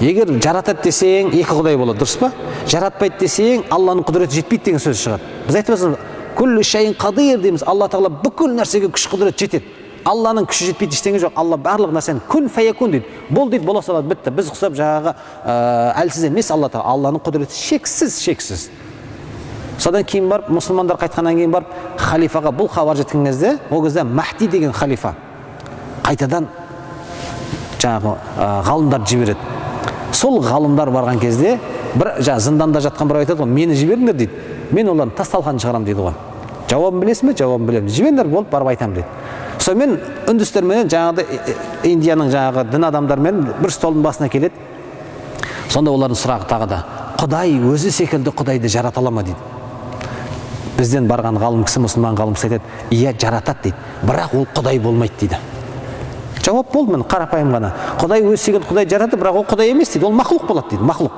Егер жаратады десең, екі Құдай болады, дұрыс па? Жаратпайды десең, Алланың құдіреті жетпейді деген сөз шығады. Біз айтып жатырмыз, күллі шайын қадир дейміз, Алла Тағала бүкіл нәрсеге күш құдірет жетеді. Алланың күші жетпейтін ештеңе жоқ. Алла барлық нәрсені күн фаякун дейді, бол дейді, бола салады, бітті. Біз ұқсап жаңағы әлсіз емес Алла Тағала. Алланың құдіреті шексіз, шексіз. Содан кейін барып, мұсылмандар қайтқаннан кейін барып, халифаға бұл хабар жеткен кезде, ол кезде Махди деген халифа қайтадан жаңағы ғалымдарды жібереді. Сол ғалымдар барған кезде бір жаңағы зынданда жатқан біреу айтады ғой: мені жіберіңдер дейді, мен олардың тас талқанын шығарамын дейді ғой. Жауабын білесің бе? Жауабын білемін. Жіберіңдер, болып барып айтамын дейді. Сонымен үндістерменен, жаңағыдай Индияның жаңағы дін адамдарымен бір столдың басына келеді. Сонда олардың сұрағы тағы да: Құдай өзі секілді Құдайды жарата ала ма дейді. Бізден барған ғалым кісі, мұсылман ғалым кісі айтады: иә, жаратады дейді, бірақ ол Құдай болмайды дейді. Жауап болды, міне, қарапайым ғана. Құдай өзі секілді Құдай жаратты, бірақ ол Құдай емес дейді, ол мақлұқ болады дейді, мақлұқ.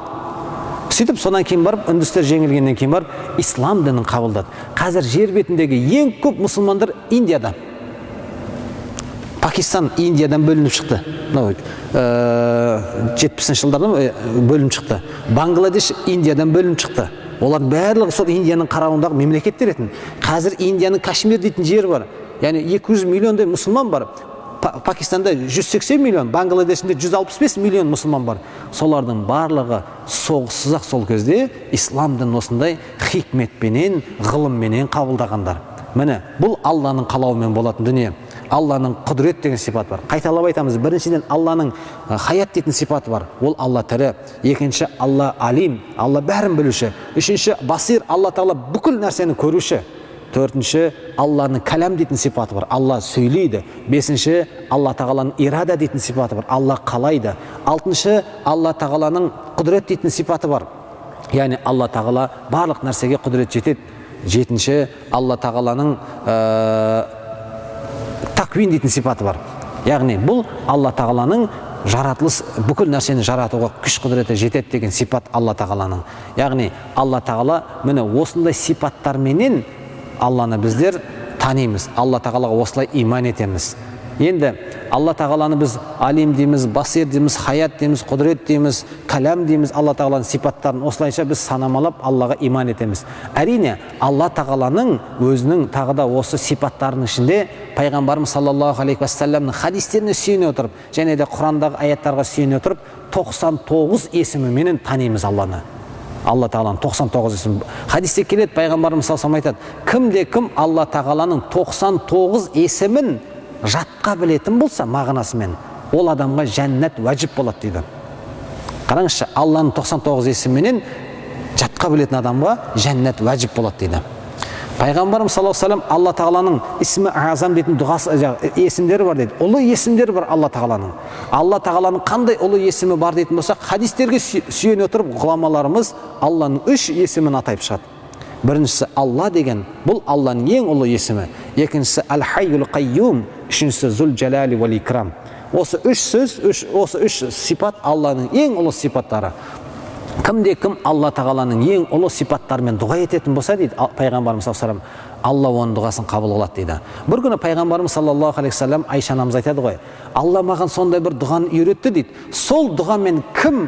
Сөйтіп, содан кейін барып, үндістер жеңілгеннен кейін барып ислам дінін қабылдады. Қазір жер бетіндегі ең көп мұсылмандар Индияда. Пакистан Индиядан бөлініп шықты, мынау 70-жылдардан бөлініп шықты. Бангладеш Индиядан бөлініп шықты. Олардың барлығы сол Индияның қарауындағы мемлекеттер етін. Қазір Индияның Кашмир дейтін жері бар, яғни 200 миллиондай мұсылман бар. Пакистанда 180 миллион, Бангладешінде 165 миллион мұсылман бар. Солардың барлығы соғыссыз ақ сол кезде ислам дінін осындай хикметпенен, ғылымменен қабылдағандар. Міне, бұл Алланың қалауымен болатын дүние. Алланың құдірет деген сипаты бар. Қайталап айтамыз: біріншіден, Алланың хаят дейтін сипаты бар, ол Алла тірі. Екінші, Алла алим, Алла бәрін білуші. Үшінші, басир, Алла Тағала бүкіл нәрсені көруші. Төртінші, Алланың кәләм дейтін сипаты бар, Алла сөйлейді. Бесінші, Алла Тағаланың ирада дейтін сипаты бар, Алла қалайды. Алтыншы, Алла Тағаланың құдірет дейтін сипаты бар, яғни Алла Тағала барлық нәрсеге құдірет жетеді. Жетінші, Алла Тағаланың таквин дейтін сипаты бар, яғни бұл Алла Тағаланың жаратылыс, бүкіл нәрсені жаратуға күш құдіреті жетеді деген сипат Алла Тағаланың. Яғни Алла Тағала, міне, осындай сипаттарменен Алланы біздер танимыз, Алла Тағалаға осылай иман етеміз. Енді Алла Тағаланы біз алим дейміз, басир дейміз, хаят дейміз, құдірет дейміз, кәләм дейміз. Алла Тағаланың сипаттарын осылайша біз санамалап Аллаға иман етеміз. Әрине, Алла Тағаланың өзінің тағы да осы сипаттарының ішінде пайғамбарымыз саллаллаху алейхи уассаламның хадистеріне сүйене отырып және де Құрандағы аяттарға сүйене отырып 99 есіміменен танимыз Алланы. Алла Тағаланың 99 есімі. Хадисте келеді, пайғамбарымыз саллаллаху алейхи айтады: кімде кім Алла Тағаланың 99 есімін жатқа білетін болса мағынасымен, ол адамға жәннат уәжіп болады дейді. Қараңызшы, Алланың 99 есіміменен жатқа білетін адамға жәннат уәжіп болады дейді. Пайғамбарымыз саллаллаху алейхи вассалам Алла Тағаланың исмі азам дейтін дұғасы, есімдері бар дейді. Ұлы есімдері бар Алла Тағаланың. Алла Тағаланың қандай ұлы есімі бар дейтін болсақ, хадистерге сүйене отырып ғұламаларымыз Алланың үш есімін атап шығады. Біріншісі Алла деген, бұл Алланың ең ұлы есімі. Екіншісі Әл Хайюл Қайюм, үшіншісі Зул Жалали уәл Икрам. Осы үш сөз, осы үш сипат Алланың ең ұлы сипаттары. Кімде кім Алла Тағаланың ең ұлы сипаттарымен дұға ететін болса дейді пайғамбарымыз саллаллаху алейхи вассалам, Алла оның дұғасын қабыл қылады дейді. Бір күні пайғамбарымыз саллаллаху алейхи вассалам, Айша анамыз айтады ғой, Алла маған сондай бір дұғаны үйретті дейді. Сол дұғамен кім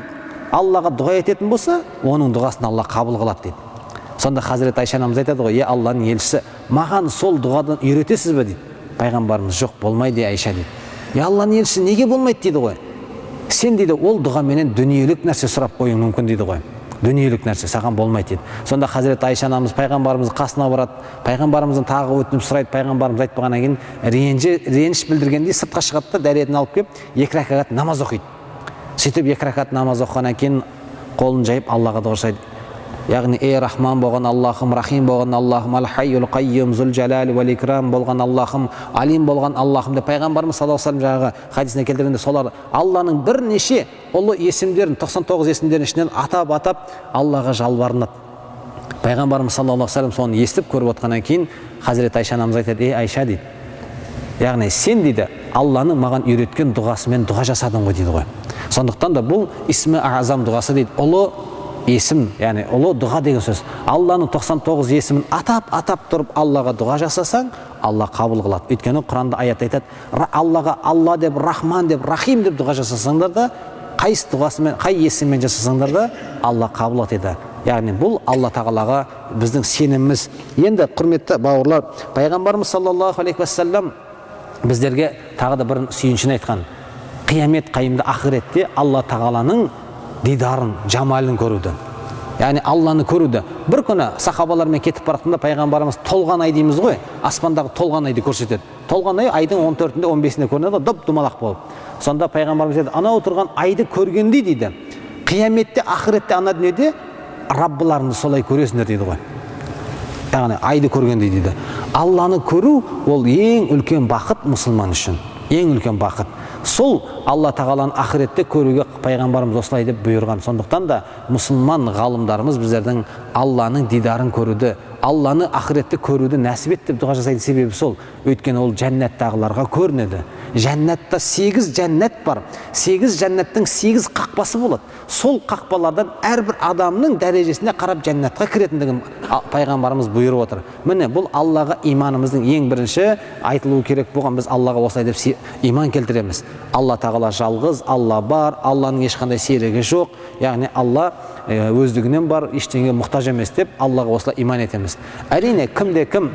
Аллаға дұға ететін болса, оның дұғасын Алла қабыл қылады дейді. Сонда хазірет Айша анамыз айтады ғой: е, Алланың елшісі, маған сол дұғадан үйретесіз бе дейді. Пайғамбарымыз: жоқ, болмайды, Айша дейді. Е, Алланың елшісі, неге болмайды дейді ғой. Сен дейді, ол дұғаменен дүниелік нәрсе сұрап қоюың мүмкін дейді ғой. Дүниелік нәрсе саған болмайды дейді. Сонда хазірет Айша анамыз пайғамбарымыздың қасына барады, пайғамбарымыздан тағы өтініп сұрайды. Пайғамбарымыз айтпағаннан кейін реніш білдіргендей сыртқа шығады да, дәретін алып келіп, 2 ракағат намаз оқиды. Сөйтіп 2 ракат намаз оқығаннан кейін қолын жайып Аллаға дұға жасайды. Яғни, ей, Рахман болған Аллахым, Рахим болған Аллахым, Әл Хайюл Қайюм, Зул Жалали уәл Икрам болған Аллахым, Алим болған Аллахым деп пайғамбарымыз саллаллаху алейхи вассалам жаңағы хадисіне келтіргенде, солар Алланың бірнеше ұлы есімдерін, 99 есімдерінің ішінен атап атап Аллаға жалбарынады. Пайғамбарымыз саллаллаху алейхи вассалам соны естіп көріп отқаннан кейін хазірет Айша анамыз айтады: ей, Айша дейді, яғни сен дейді, Алланың маған үйреткен дұғасымен дұға жасадың ғой дейді ғой. Сондықтан да бұл исмі азам дұғасы дейді, ұлы есім, яғни ұлы дұға деген сөз. Алланың 99 есімін атап атап тұрып Аллаға дұға жасасаң, Алла қабыл қылады. Өйткені Құранда аят айтады, Аллаға Алла деп, Рахман деп, Рахим деп дұға жасасаңдар да, қайсы дұғасымен, қай есіммен жасасаңдар да, Алла қабыл етеді. Яғни бұл Алла Тағалаға біздің сеніміміз. Енді, құрметті бауырлар, пайғамбарымыз саллаллаху алейхи уассалам біздерге тағы да бір сүйіншін айтқан: қиямет қайымда, ақыретте Алла Тағаланың дидарын, жамалын көруді, яғни Алланы көруді. Бір күні сахабалармен кетіп бара жатқанда пайғамбарымыз толған ай дейміз ғой, аспандағы толған айды көрсетеді. Толған ай айдың 14-інде, 15-інде көрінеді ғой, доп домалақ болып. Сонда пайғамбарымыз айтады: анау тұрған айды көргендей дейді, қияметте, ақыретте, ана дүниеде Раббыларыңды солай көресіңдер дейді ғой. Яғни айды көргендей дейді. Алланы көру ол ең үлкен бақыт, мұсылман үшін ең үлкен бақыт. Сол Алла Тағаланы ақыретте көруге пайғамбарымыз осылай деп бұйырған. Сондықтан да мұсылман ғалымдарымыз біздердің Алланың дидарын көруді, Алланы ақыретте көруді нәсіп ет деп дұға жасайтын себебі сол. Өйткені ол жәннаттағыларға көрінеді. Жәннатта 8 жәннат бар, 8 жәннаттың 8 қақпасы болады. Сол қақпалардан әрбір адамның дәрежесіне қарап жәннатқа кіретіндігін пайғамбарымыз бұйырып отыр. Міне, бұл Аллаға иманымыздың ең бірінші айтылуы керек болған. Біз Аллаға осылай деп иман келтіреміз: Алла Тағала жалғыз, Алла бар, Алланың ешқандай серігі жоқ, яғни Алла өздігінен бар, ештеңеге мұқтаж емес деп Аллаға осылай иман етеміз. Әрине, кімде кім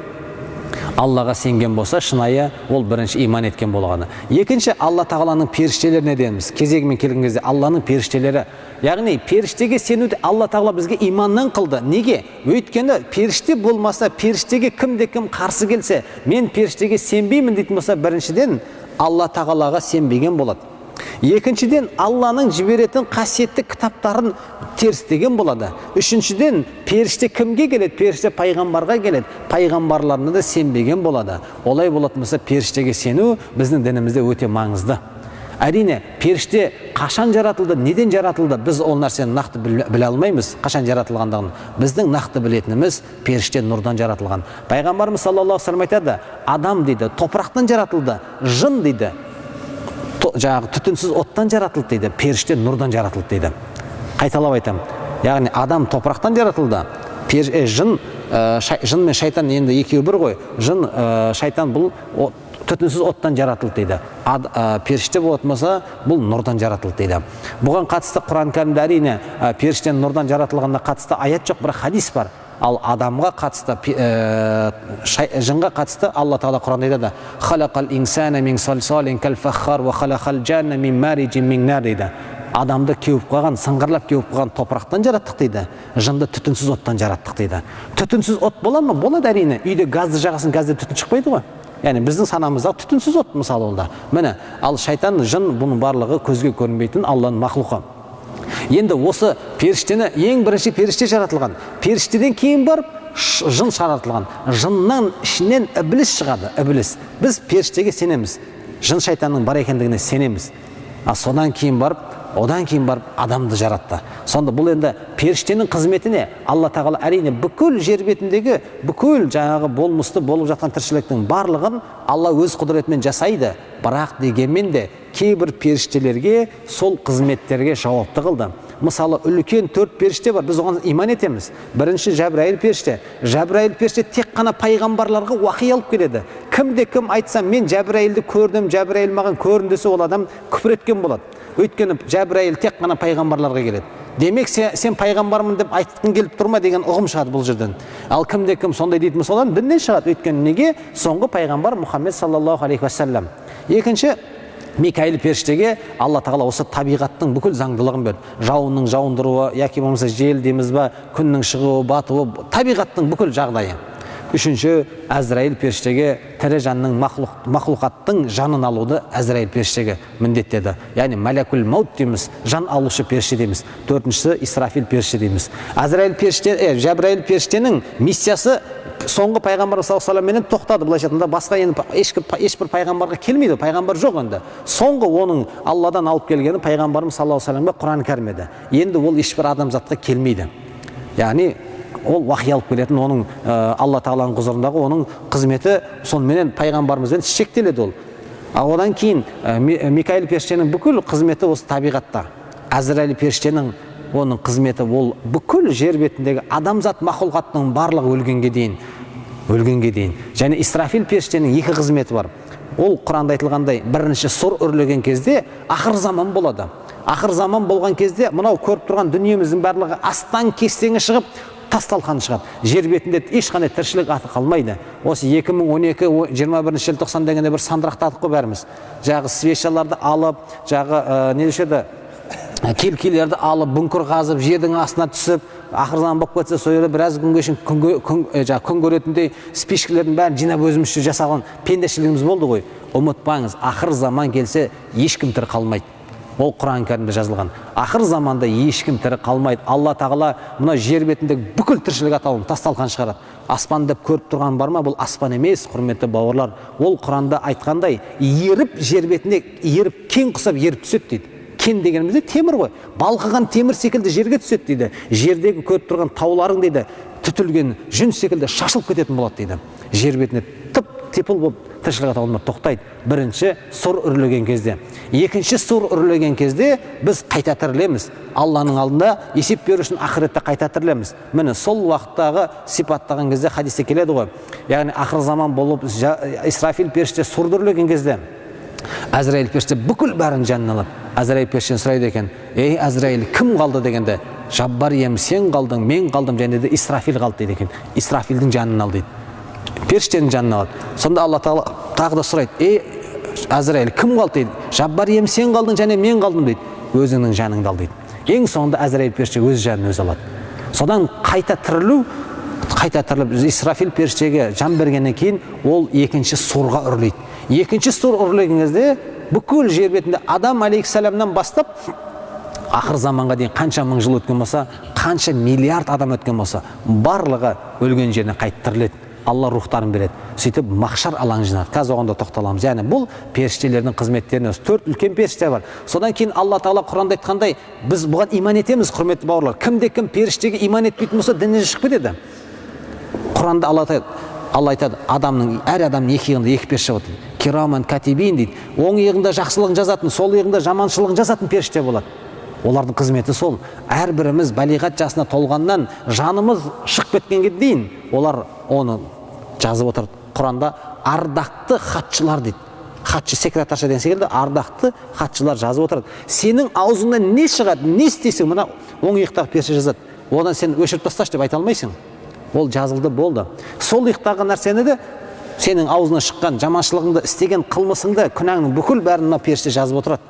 Аллаға сенген болса шынайы, ол бірінші иман еткен болғаны. Екінші, Алла Тағаланың періштелеріне дейміз. Кезегімен келген кезде Алланың періштелері, яғни періштеге сенуді Алла Тағала бізге иманнан қылды. Неге? Өйткені періште болмаса, періштеге кімде кім қарсы келсе, мен періштеге сенбеймін дейтін болса, біріншіден, Алла Тағалаға сенбеген болады, екіншіден, Алланың жіберетін қасиетті кітаптарын терістеген болады, үшіншіден, періште кімге келеді? Періште пайғамбарға келеді, пайғамбарларына да сенбеген болады. Олай болатын болса, періштеге сену біздің дінімізде өте маңызды. Әрине, періште қашан жаратылды, неден жаратылды, біз ол нәрсені нақты біле алмаймыз қашан жаратылғандығын. Біздің нақты білетініміз, періште нұрдан жаратылған. Пайғамбарымыз саллаллаху алейхи вассалам айтады: адам дейді, топырақтан жаратылды, жын дейді, жаңағы түтінсіз оттан жаратылды дейді, періште нұрдан жаратылды дейді. Қайталап айтамын, яғни адам топырақтан жаратылды, жын, жын мен шайтан енді екеуі бір ғой, жын, шайтан бұл түтінсіз оттан жаратылды, періште нұрдан жаратылды. Түтінсіз оттан жаратылды дейді. Періште болатын болса, бұл нұрдан жаратылды дейді. Бұған қатысты Құран кәрімде әрине періштенің нұрдан жаратылғанына қатысты аят жоқ, бірақ хадис бар. Ал адамға қатысты, жынға қатысты Алла Тағала Құранда айтады: «Халақал инсана мин салсалин кал фаххар ва халақал жанна мин мариджин мин нар» дейді. Адамды кеуіп қалған, сыңғырлап кеуіп қалған топырақтан жараттық дейді. Жынды түтінсіз оттан жараттық дейді. Түтінсіз от бола ма? Болады әрине. Үйде газды жағасың, газда түтін шықпайды ғой. Яғни біздің санамыздағы түтінсіз от мысалы онда. Міне, ал шайтан, жын, бұның барлығы көзге көрінбейтін Алланың мақлұқы. Енді осы періштені ең бірінші періште жаратылған. Періштеден кейін барып жын жаратылған. Жыннан ішінен ібіліс шығады, ібіліс. Біз періштеге сенеміз. Жын шайтанның бар екендігіне сенеміз. А содан кейін барып, одан кейін барып адамды жаратты. Сонда бұл енді періштенің қызметі не? Алла Тағала әрине бүкіл жер бетіндегі бүкіл жаңағы болмысты болып жатқан тіршіліктің барлығын Алла өз құдіретімен жасайды. Бірақ дегенмен де кейбір періштелерге сол қызметтерге жауапты қылды. Мысалы, үлкен 4 періште бар, біз оған иман етеміз. Бірінші Жәбірәйіл періште. Жәбірәйіл періште тек қана пайғамбарларға уахи алып келеді. Кімде кім айтса, мен Жәбірәйілді көрдім, Жәбірәйіл маған көрінді десе, ол адам күпір еткен болады. Өйткені Жәбірәйіл тек қана пайғамбарларға келеді. Демек, сен пайғамбармын деп айтқың келіп тұр ма деген ұғым шығады бұл жерден. Ал кімде кім сондай дейтін болса, одан діннен шығады. Өйткені неге? Соңғы пайғамбар Мұхаммед саллаллаху алейхи уассалам. Екінші Микаил періштеге Алла Тағала осы табиғаттың бүкіл заңдылығын берді. Жауынның жауындыруы, яки болмаса жел дейміз ба, күннің шығуы, батуы, табиғаттың бүкіл жағдайы. Үшінші Әзірайыл періштеге тірі жанның мақлұқаттың жанын алуды Әзірайыл періштеге міндеттеді. Яғни мәләкул маут дейміз, жан алушы періште дейміз. Төртіншісі Исрафил періште дейміз. Әзірайыл періште, Жәбірайыл періштенің миссиясы соңғы пайғамбар саллаллаху алейхи менен тоқтады. Былайша айтқанда, басқа енді ешбір пайғамбарға келмейді, пайғамбар жоқ енді. Соңғы оның Алладан алып келгені пайғамбарымыз саллаллаху алейхи вассаламға Құран кәрім еді. Енді ол ешбір адамзатқа келмейді. Яғни ол уахи алып келетін оның Алла Тағаланың құзырындағы оның қызметі соныменен пайғамбарымызбен шектеледі ол. Ал одан кейін Микаил періштенің бүкіл қызметі осы табиғатта. Әзірәйіл періштенің оның қызметі ол бүкіл жер бетіндегі адамзат мақұлқаттың барлығы өлгенге дейін, өлгенге дейін. Және Исрафил періштенің екі қызметі бар. Ол Құранда айтылғандай, бірінші сұр үрлеген кезде ақыр заман болады. Ақыр заман болған кезде мынау көріп тұрған дүниеміздің барлығы астан кестеңі шығып, тас талқан шығады. Жер бетінде ешқандай тіршілік аты қалмайды. Осы 2012, 21 желтоқсан дегенде бір сандырақтадық қой бәріміз. Жағы свечаларды алып, жағы не деуші еді, келкелерді алып, бүңкір қазып, жердің астына түсіп, ақыр заман болып кетсе, сол жерде біраз күнге шейін күн көретіндей спичкілердің бәрін жинап өзімізше жасаған пендешілігіміз болды ғой. Ұмытпаңыз, ақыр заман келсе ешкім тірі қалмайды. Ол Құран кәрімде жазылған. Ақыр заманда ешкім тірі қалмайды. Алла Тағала мына жер бетіндегі бүкіл тіршілік атауын тас талқан шығарады. Аспан деп көріп тұрған бар ма? Бұл аспан емес, құрметті бауырлар. Ол Құранда айтқандай, еріп жер бетінде еріп кен құсап еріп түседі дейді. Кен дегеніміз де темір ғой. Балқыған темір секілді жерге түседі дейді. Жердегі көріп тұрған тауларың дейді, түтілген жүн секілді шашылып кететін болады дейді. Жер бетінде тып типыл болып тіршілік атаулар тоқтайды. Бірінші сұр үрлеген кезде. Екінші сұр үрлеген кезде біз қайта тірілеміз. Алланың алдында есеп беру үшін ақыретте қайта тірілеміз. Міне, сол уақыттағы сипаттаған кезде хадисте келеді ғой. Яғни ақыр заман болып Исрафил періште сұрды үрлеген кезде Әзірайыл періште бүкіл бәрін жанын алады. Әзірайыл періштен сұрайды екен: ей Әзірайыл, кім қалды дегенде, Жаббар ием, сен қалдың, мен қалдым, және де Исрафил қалды дейді екен. Исрафилдің жанын ал дейді. Періштенің жанын алады. Сонда Алла Тағала тағы да сұрайды: ей Әзірайыл, кім қалды дейді. Жаббар ием, сен қалдың және мен қалдым дейді. Өзіңнің жаныңды ал дейді. Ең соңында Әзірайыл періште өз жанын өзі алады. Содан қайта тірілу, қайта тіріліп Исрафил періштеге жан бергеннен кейін ол екінші сұрға үрлейді. Екінші сұр үрлеген кезде бүкіл жер бетінде Адам алейхисаламнан бастап ақыр заманға дейін қанша мың жыл өткен болса, қанша миллиард адам өткен болса, барлығы өлген жерінен қайтып тіріледі. Алла рухтарын береді. Сөйтіп махшар алаңы жинады. Қазір оған да тоқталамыз. Яғни бұл періштелердің қызметтеріне осы 4 үлкен періште бар. Содан кейін Алла Тағала Құранда айтқандай, біз бұған иман етеміз, құрметті бауырлар. Кімде кім періштеге иман етпейтін болса, діннен шығып кетеді. Құранда Алла айтады, әр адамның екі иығында екі періште болады. Кираман катибин дейді. Оң иығында жақсылығын жазатын, сол иығында жаманшылығын жазатын періште болады. Олардың қызметі сол. Әрбіріміз балиғат жасына толғаннан жанымыз шығып кеткенге дейін олар оны жазып отырады. Құранда ардақты хатшылар дейді. Хатшы, секретарша деген секілді ардақты хатшылар жазып отырады. Сенің аузыңнан не шығады, не істейсің, мына оң иықтағы періште жазады. Одан сен өшіріп тасташы деп айта алмайсың. Ол жазылды, болды. Сол иықтағы нәрсені де, сенің аузынан шыққан жаманшылығыңды, істеген қылмысыңды, күнәңнің бүкіл бәрін мына періште жазып отырады.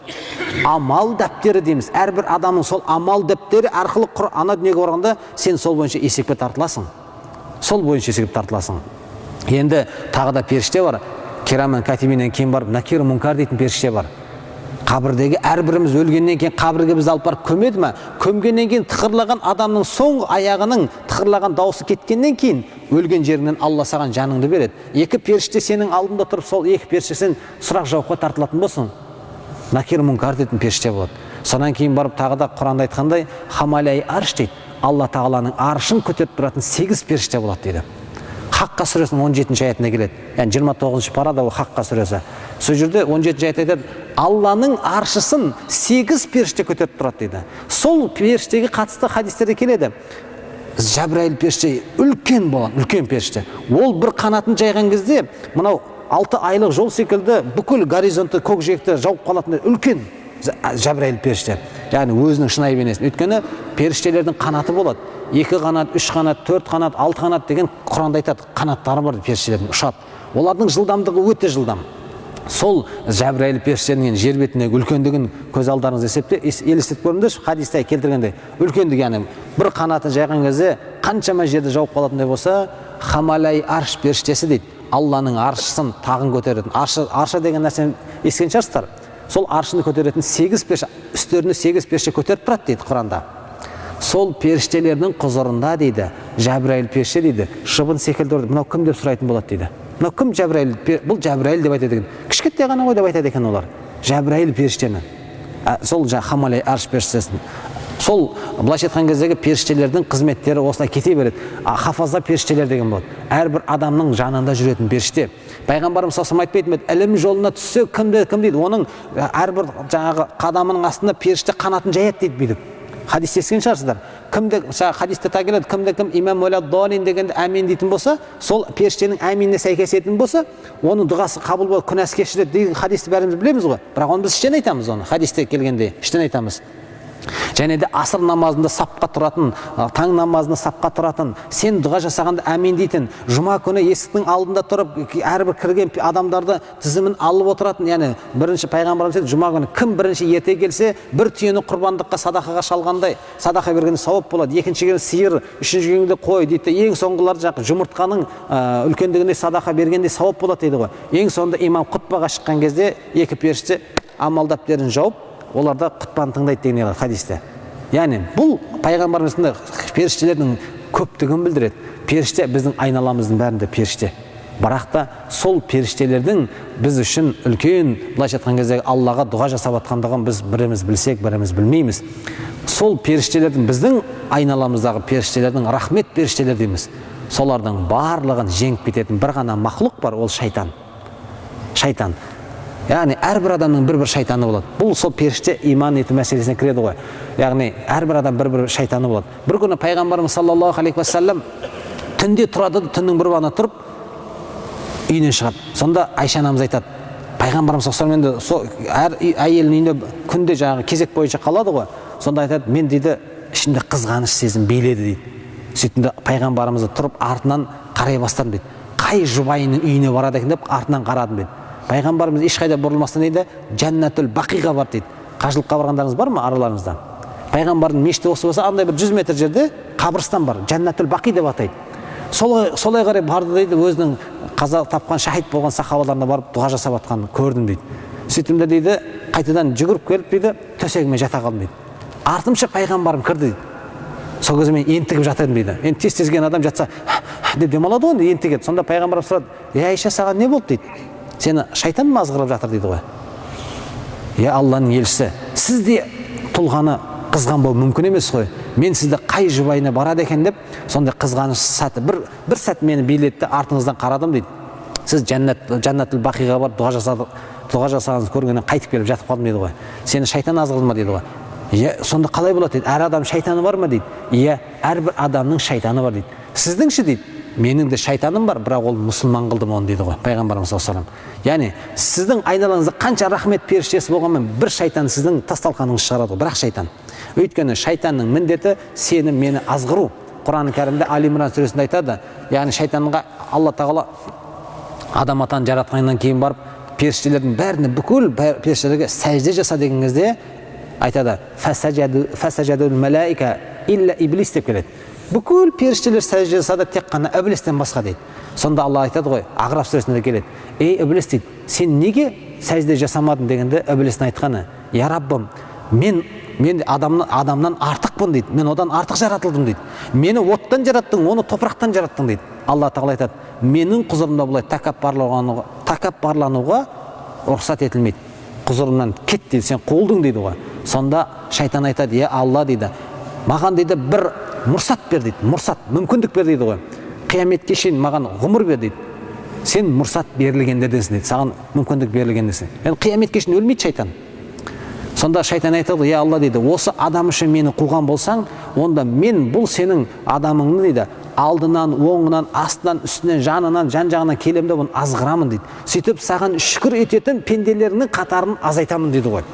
Амал дәптері дейміз. Әрбір адамның сол амал дәптері арқылы ана дүниеге барғанда сен сол бойынша есепке тартыласың. Сол бойынша есепке тартыласың. Енді тағы да періште бар. Кирамен катибинен кейін барып Накир Мункар дейтін періште бар. Қабірдегі әрбіріміз өлгеннен кейін қабірге бізді алып барып көмеді ме? Көмгеннен кейін тықырлаған адамның соңғы аяғының тықырлаған дауысы кеткеннен кейін өлген жеріңнен Алла саған жаныңды береді. Екі періште сенің алдында тұрып, сол екі періште сен сұрақ жауапқа тартылатын болсың. Накир Мункар дейтін періште болады. Содан кейін барып тағы да Құранда айтқандай, Хамалай арш дейді. Алла Тағаланың аршын көтеріп тұратын 8 періште болады дейді. Хаққа сүресінің 17 аятына келеді. Яғни 29 парада ол Хаққа сүресі. Сол жерде 17 аят айтады, Алланың аршысын 8 періште көтеріп тұрады дейді. Сол періштеге қатысты хадистерде келеді. Жәбірәйіл періште үлкен болған, үлкен періште. Ол бір қанатын жайған кезде мынау 6 айлық жол секілді бүкіл горизонтты, көкжиекті жауып қалатындай үлкен Жәбірәйіл періште. Яғни өзінің шынайы бейнесін. Өйткені періштелердің қанаты болады. 2 қанат, 3 қанат, 4 қанат, 6 қанат деген Құранда айтады. Қанаттары бар періштелердің, ұшады. Олардың жылдамдығы өте жылдам. Сол Жәбірәйіл періштенің жер бетіндегі үлкендігін көз алдарыңызда елестетіп көріңдерші, хадисте келтіргендей. Үлкендігі, яғни бір қанатын жайған кезде қаншама жерді жауып қалатындай болса, Хамалай арш періштесі дейді. Алланың аршысын тағын көтеретін. Аршы деген нәрсені естіген шығарсыздар. Сол аршыны көтеретін 8 періште, үстеріне 8 періште көтеріп тұрады дейді Құранда. Сол періштелердің құзырында дейді, Жәбірәйіл періште дейді, шыбын секілді көрді. Мынау кім деп сұрайтын болады дейді. Мынау кім Жәбірәйіл? Бұл Жәбірәйіл деп айтады екен. Кішкентай ғана ғой деп айтады екен олар. Жәбірәйіл періштені. Сол Хамалай арш періштесін. Сол былайша айтқан кездегі періштелердің қызметтері осылай кете береді. Хафаза періштелер деген болады. Әрбір адамның жанында жүретін періште. Пайғамбарымыз саллаллаху алейхи вассалам айтпайтын ба еді, ілім жолына түссе кімді кім дейді, оның әрбір жаңағы қадамының астында періште қанатын жаяды дейді бүйтіп. Хадисте естіген шығарсыздар. Кімді, мысалы, хадисте тағы келеді, кімді кім имам уәләд-далин дегенде әмин дейтін болса, сол періштенің әминіне сәйкес ететін болса, оның дұғасы қабыл болып, күнәсі кешіріледі деген хадисті бәріміз білеміз ғой. Бірақ оны біз іштен айтамыз, оны хадисте келгенде іштен айтамыз. Және де аср намазында сапқа тұратын, таң намазында сапқа тұратын, сен дұға жасағанда әмин дейтін, жұма күні есіктің алдында тұрып, әрбір кірген адамдарды тізімін алып отыратын. Яғни бірінші пайғамбарымыз айтады, жұма күні кім бірінші ерте келсе, бір түйені құрбандыққа садақаға шалғандай, садақа бергенде сауап болады. Екінші келген сиыр, үшінші келгенде қой дейді. Ең соңғылары жаңағы жұмыртқаның үлкендігіне садақа бергенде сауап болады дейді ғой. Ең соңында имам құтбаға шыққан кезде екі періште амал дәптерін жауып, олар да құтпаны тыңдайды деген келеді хадисте. Яғни бұл пайғамбарымыздың періштелердің көптігін білдіреді. Періште біздің айналамыздың бәрінде періште. Бірақ та сол періштелердің біз үшін үлкен, былайша айтқан кезде, Аллаға дұға жасап жатқандығын біз біріміз білсек, біріміз білмейміз. Сол періштелердің, біздің айналамыздағы періштелердің, рахмет періштелер дейміз, солардың барлығын жеңіп кететін бір ғана мақлұқ бар, ол шайтан. Шайтан. Яғни әрбір адамның бір-бір шайтаны болады. Бұл сол періште иман ету мәселесіне кіреді ғой. Яғни әрбір адам бір-бір шайтаны болады. Бір күні пайғамбарымыз саллаллаху алейхи уассалам түнде тұрады да, түннің бір уағында тұрып үйінен шығады. Сонда Айша анамыз айтады, пайғамбарымыз саллаллаху алейхи уассалам енді сол әр әйелінің үйінде күнде жаңағы кезек бойынша қалады ғой. Сонда айтады, мен дейді ішімде қызғаныш сезім биледі дейді. Сөйттім де пайғамбарымызды тұрып артынан қарай бастадым дейді. Қай жұбайының үйіне барады екен деп артынан қарадым дейді. Пайғамбарымыз ешқайда бұрылмастан дейді, Жәннатул Бақиға барды дейді. Қажылыққа барғандарыңыз бар ма араларыңызда? Пайғамбардың мешіті осы болса, андай бір 100 метр жерде қабірстан бар, Жәннатул Бақи деп атайды. Солай қарай барды дейді, өзінің қаза тапқан, шахид болған сахабаларына барып дұға жасап жатқанын көрдім дейді. Сөйттім де дейді, қайтадан жүгіріп келіп дейді, төсегіме жата қалдым дейді. Артымша пайғамбарым кірді дейді. Сол кезде мен ентігіп жатыр едім дейді. Енді тез тез келген адам жатса деп демалады ғой, енді ентігеді. Сонда пайғамбарым сұрады, ей Айша, саған не болды дейді. Сені шайтан ма азғырып жатыр дейді ғой. Е, Алланың елшісі, сіз де тұлғаны қызғанбау мүмкін емес қой. Мен сізді қай жұбайына барады екен деп сондай қызғаныш сәті бір сәт мені биледі де, артыңыздан қарадым дейді. Сіз Жәннатул Бақиға барып дұға жасағаныңызды көргеннен қайтып келіп жатып қалдым дейді ғой. Сені шайтан азғырды ма дейді ғой. Иә, сонда қалай болады дейді. Әр адам шайтаны бар ма дейді. Иә, әрбір адамның шайтаны бар дейді. Сіздің ше дейді. Менің де шайтаным бар, бірақ ол мұсылман қылдым оны дейді ғой пайғамбарымыз саллаллаху алейхи вассалам. Яғни сіздің айналаңызда қанша рахмет періштесі болғанмен, бір шайтан сіздің тас талқаныңызды шығарады ғой, бірақ шайтан. Өйткені шайтанның міндеті сені, мені азғыру. Құран кәрімде Али Имран сүресінде айтады, яғни шайтанға Алла Тағала Адам атаны жаратқаннан кейін барып періштелердің бәріне, бүкіл періштелерге сәжде жаса деген кезде айтады: «Фасажадул малаика илля иблис» деп келеді. Бүкіл періштелер сәжде жасады, тек қана ібілістен басқа дейді. Сонда Алла айтады ғой, Ағраф сүресінде келеді: «Ей, ібіліс, – дейді, – сен неге сәжде жасамадың?» дегенде, ібілістің айтқаны: «Я Раббым, мен адамнан артықпын, – дейді, – мен одан артық жаратылдым, – дейді, – мені оттан жараттың, оны топырақтан жараттың», – дейді. Алла Тағала айтады: «Менің құзырымда бұлай тәкаппарлануға рұқсат етілмейді, құзырымнан кет, – дейді, – сен қуылдың», – дейді ғой. Сонда шайтан айтады: «Е, Алла, – дейді, – маған, – дейді, – бір мұрсат бер, – дейді, – мұрсат, мүмкіндік бер, – дейді ғой, – қияметке шейін маған ғұмыр бер», – дейді. «Сен мұрсат берілгендерденсің, – дейді, – саған мүмкіндік берілгендерсің». Енді қияметке шейін өлмейді шайтан. Сонда шайтан айтады: «Я Алла, – дейді, – осы адам үшін мені қуған болсаң, онда мен бұл сенің адамыңды, – дейді, – алдынан, оңынан, астынан, үстінен, жанынан, жан жағынан келемін де, бұны азғырамын, – дейді, – сөйтіп саған шүкір ететін пенделеріңнің қатарын азайтамын», – дейді ғой.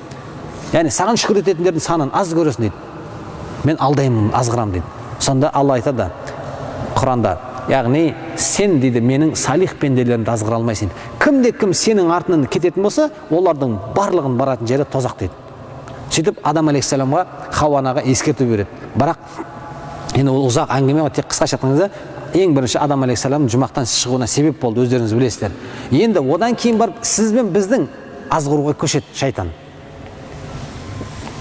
Яғни саған шүкір ететіндердің санын аз көресің дейді, мен алдаймын, азғырамын дейді. Сонда Алла айтады Құранда, яғни сен, дейді, менің салих пенделерімді азғыра алмайсың. Кімде кім сенің артынан кететін болса, олардың барлығын баратын жері тозақ дейді. Сөйтіп Адам алейхисаламға, Хауа анаға ескерту береді. Бірақ енді ол ұзақ әңгіме ғой, тек қысқаша айтқан кезде, ең бірінші Адам алейхисалам жұмақтан шығуына себеп болды, өздеріңіз білесіздер. Енді одан кейін барып сіз бен біздің азғыруға көшеді шайтан.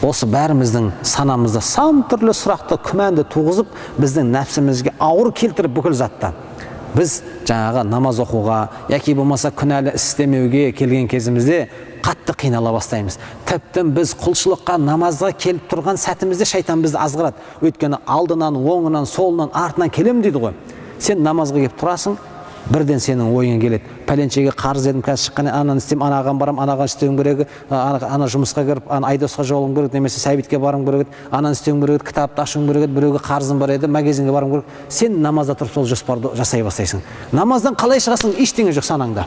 Осы бәріміздің санамызда сан түрлі сұрақты, күмәнді туғызып, біздің нәпсімізге ауыр келтіріп, бүкіл затта біз жаңағы намаз оқуға яки болмаса күнәлі іс істемеуге келген кезімізде қатты қинала бастаймыз. Тіпті біз құлшылыққа, намазға келіп тұрған сәтімізде шайтан бізді азғырады. Өйткені алдынан, оңынан, солынан, артынан келемін дейді ғой. Сен намазға келіп тұрасың, бірден сенің ойыңа келеді: пәленшеге қарыз едім, қазір шыққан, ананы істеймін, анаған барамын, анаған істеуім керек, ана жұмысқа кіріп, ана Айдосқа жолығым керек немесе Сәбитке баруым керек еді, ананы істеуім керек еді, кітапты ашуым керек еді, біреуге қарызым бар еді, магазинге баруым керек. Сен намазда тұрып сол жоспарды жасай бастайсың. Намаздан қалай шығасың? Ештеңе жоқ санаңда.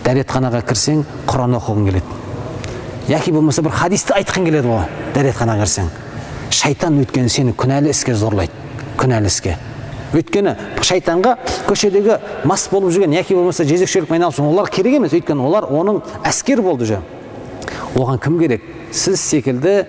Дәретханаға кірсең, Құран оқығың келеді яки болмаса бір хадисті айтқың келеді ғой дәретханаға кірсең. Шайтан өйткені сені күнәлі іске зорлайды, күнәлі іске. Өйткені шайтанға көшедегі мас болып жүрген яки болмаса жезөкшелікпен айналысып олар керек емес, өйткені олар оның әскер болды уже. Оған кім керек? Сіз секілді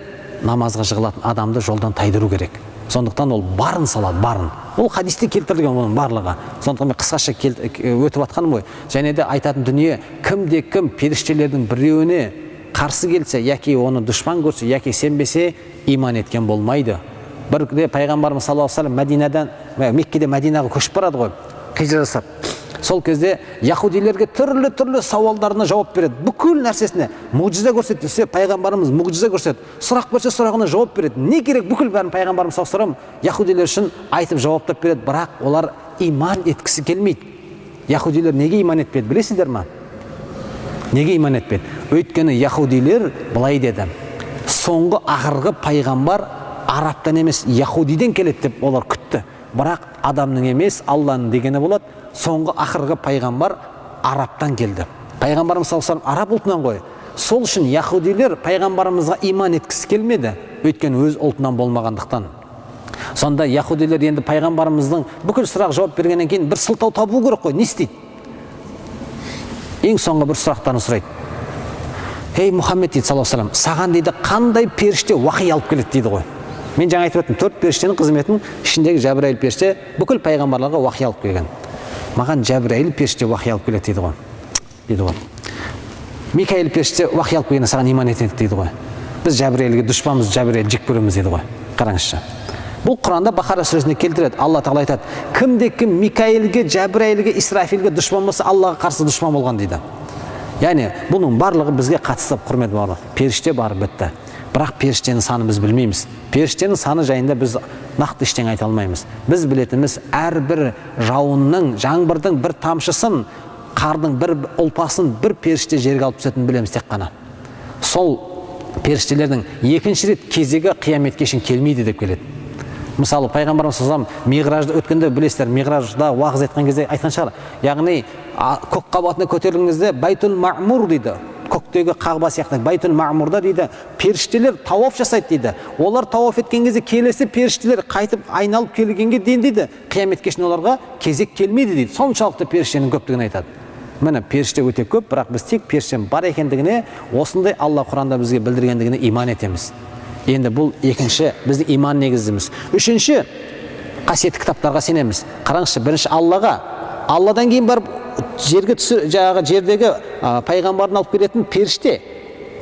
намазға жығылатын адамды жолдан тайдыру керек. Сондықтан ол барын салады, барын. Ол хадисте келтірілген оның барлығы. Сондықтан мен қысқаша өтіп жатқаным ғой. Және де айтатын дүние: кімде кім періштелердің біреуіне қарсы келсе яки оны дұшпан көрсе яки сенбесе, иман еткен болмайды. Бірде пайғамбарымыз саллаллаху алейхи вассалам Мәдинадан, Меккеде Мәдинаға көшіп барады ғой, хижра жасап. Сол кезде яхудилерге түрлі түрлі сауалдарына жауап береді, бүкіл нәрсесіне. Мұғжиза көрсет десе, пайғамбарымыз мұғжиза көрсетеді, сұрақ берсе, сұрағына жауап береді. Не керек, бүкіл бәрін пайғамбарымыз саллаллаху алейхи вассалам яхудилер үшін айтып, жауаптап береді. Бірақ олар иман еткісі келмейді. Яхудилер неге иман етпеді, білесіздер ма? Неге иман етпеді? Өйткені яхудилер былай деді: соңғы, ақырғы пайғамбар арабтан емес, яхудиден келеді деп олар күтті. Бірақ адамның емес, Алланың дегені болады. Соңғы, ақырғы пайғамбар арабтан келді. Пайғамбарымыз саллаллаху алейхи вассалам араб ұлтынан ғой. Сол үшін яхудилер пайғамбарымызға иман еткісі келмеді, өйткені өз ұлтынан болмағандықтан. Сонда яхудилер енді пайғамбарымыздың бүкіл сұрақ жауап бергеннен кейін бір сылтау табу керек қой. Не істейді? Ең соңғы бір сұрақтарын сұрайды: «Ей, Мұхаммед, – дейді, саллаллаху алейхи вассалам, – саған, – дейді, – қандай періште уахи алып келеді?» – дейді ғой. Мен жаңа айтып өттім, төрт періштенің қызметін ішіндегі Жәбірәйіл періште бүкіл пайғамбарларға уахи алып келген. «Маған Жәбірәйіл періште уахи алып келеді», – дейді ғой. «Микаил періште уахи алып келгенде, саған иман етеді», – дейді ғой. «Біз Жәбірәйілге дұшпанбыз, Жәбірәйілді жек көреміз», – дейді ғой. Қараңызшы, бұл Құранда Бақара сүресінде келтіреді. Алла Тағала айтады: кімде кім Микаилге, Жәбірәйілге, Исрафилге дұшпан болса, Аллаға қарсы дұшпан болған дейді. Яғни бұның барлығы бізге қатысты, құрметті бауырлар. Періште бар, бітті. Бірақ періштенің санын біз білмейміз. Періштенің саны жайында біз нақты ештеңе айта алмаймыз. Біз білетініміз, әрбір жауынның, жаңбырдың бір тамшысын, қардың бір ұлпасын бір періште жерге алып түсетінін білеміз тек қана. Сол періштелердің екінші рет кезегі қияметке шейін келмейді деп келеді. Мысалы, пайғамбарымыз саллаллаху алейхи миғражда өткенде, білесіздер, миғражда уағыз айтқан кезде айтқан шығар. Яғни көк қабатына көтерілген кезде Байтул Мамур дейді, көктегі Қағба сияқты Байтул Мамурда дейді, періштелер тауаф жасайды дейді. Олар тауаф еткен кезде келесі періштелер қайтып айналып келгенге дейін дейді, қияметке шейін оларға кезек келмейді дейді. Соншалықты періштенің көптігін айтады. Міне, періште өте көп, бірақ біз тек періштенің бар екендігіне, осындай Алла Құранда бізге білдіргендігіне иман етеміз. Енді бұл екінші біздің иман негізіміз. Үшінші, қасиетті кітаптарға сенеміз. Қараңызшы, бірінші Аллаға, Алладан кейін барып жерге түсі, жаңағы жердегі пайғамбарын алып келетін періште,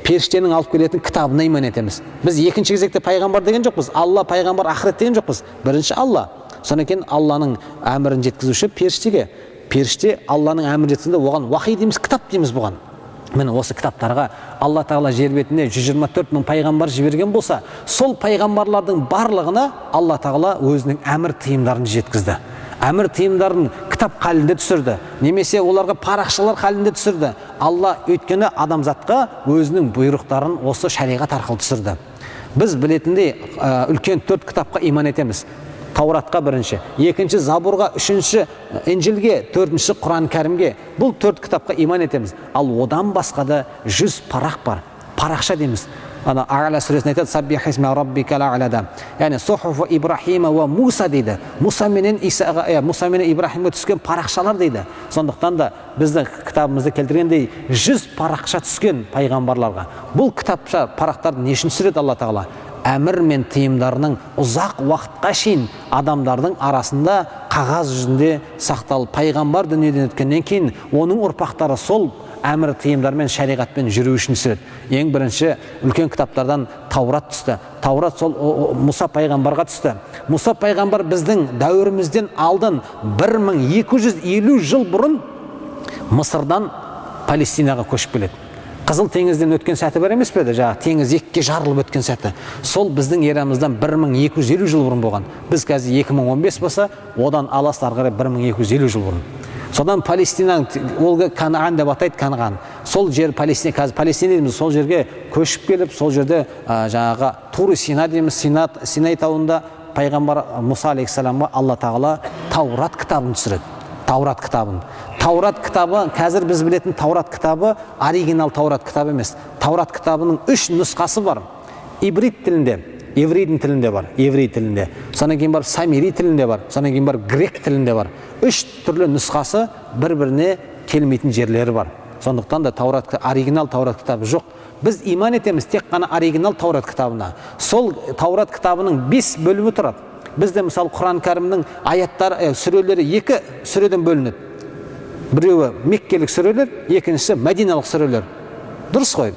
періштенің алып келетін кітабына иман етеміз. Біз екінші кезекте пайғамбар деген жоқпыз, Алла, пайғамбар, ақырет деген жоқпыз. Бірінші Алла, содан кейін Алланың әмірін жеткізуші періштеге. Періште Алланың әмірін жеткізгенде, оған уахи дейміз, кітап дейміз бұған. Міне, осы кітаптарға Алла Тағала жер бетіне 124 мың пайғамбар жіберген болса, сол пайғамбарлардың барлығына Алла Тағала өзінің әмір тыйымдарын жеткізді. Әмір тыйымдарын кітап халінде түсірді немесе оларға парақшалар халінде түсірді Алла, өйткені адамзатқа өзінің бұйрықтарын осы шариғат арқылы түсірді. Біз білетіндей, үлкен төрт кітапқа иман етеміз: Тауратқа бірінші, екінші Забурға, үшінші Інжілге, төртінші Құран Кәрімге. Бұл төрт кітапқа иман етеміз. Ал одан басқа да 100 парақ бар, парақша дейміз. Ана Ағла сүресінде айтады, «Саббихисма раббикал а'лада», яғни сухуфу Ибрахима уа Муса дейді. Мұса менен Исаға, Мұса менен Ибрахимге түскен парақшалар дейді. Сондықтан да біздің кітабымызда келтіргендей, 100 парақша түскен пайғамбарларға. Бұл кітапша парақтарды не үшін түсіреді Алла Тағала? Әмір мен тыйымдарының ұзақ уақытқа шейін адамдардың арасында қағаз жүзінде сақталып, пайғамбар дүниеден өткеннен кейін оның ұрпақтары сол әмір тыйымдармен, шариғатпен жүру үшін түсіреді. Ең бірінші үлкен кітаптардан Таурат түсті. Таурат сол Мұса пайғамбарға түсті. Мұса пайғамбар біздің дәуірімізден алдын 1250 жыл бұрын Мысырдан Палестинаға көшіп келеді. Қызыл теңізден өткен сәті бар емес пе еді, жаңағы теңіз екіге жарылып өткен сәті, сол біздің эрамыздан 1250 жыл бұрын болған. Біз қазір 2015 болса, одан алас ары қарай 1250 жыл бұрын. Содан Палестинаның, ол Канаан деп атайды, Канаан, сол жер Палестина, қазір Палестина дейміз, сол жерге көшіп келіп, сол жерде жаңағы Туры Сина дейміз, Синай тауында пайғамбар Мұса алейхисаламға Алла Тағала Таурат кітабын түсіреді. Таурат кітабын. Таурат кітабы, қазір біз білетін Таурат кітабы, оригинал Таурат кітабы емес. Таурат кітабының үш нұсқасы бар. Иврит тілінде, еврейдің тілінде бар, еврей тілінде. Содан кейін барып самири тілінде бар, содан кейін барып грек тілінде бар. Үш түрлі нұсқасы, бір біріне келмейтін жерлері бар. Сондықтан да Таурат, оригинал Таурат кітабы жоқ. Біз иман етеміз тек қана оригинал Таурат кітабына. Сол Таурат кітабының бес бөлімі тұрады. Бізде, мысалы, Құран Кәрімнің аяттары, сүрелері екі сүреден бөлінеді. Біреуі меккелік сүрелер, екіншісі мәдиналық сүрелер. Дұрыс қой?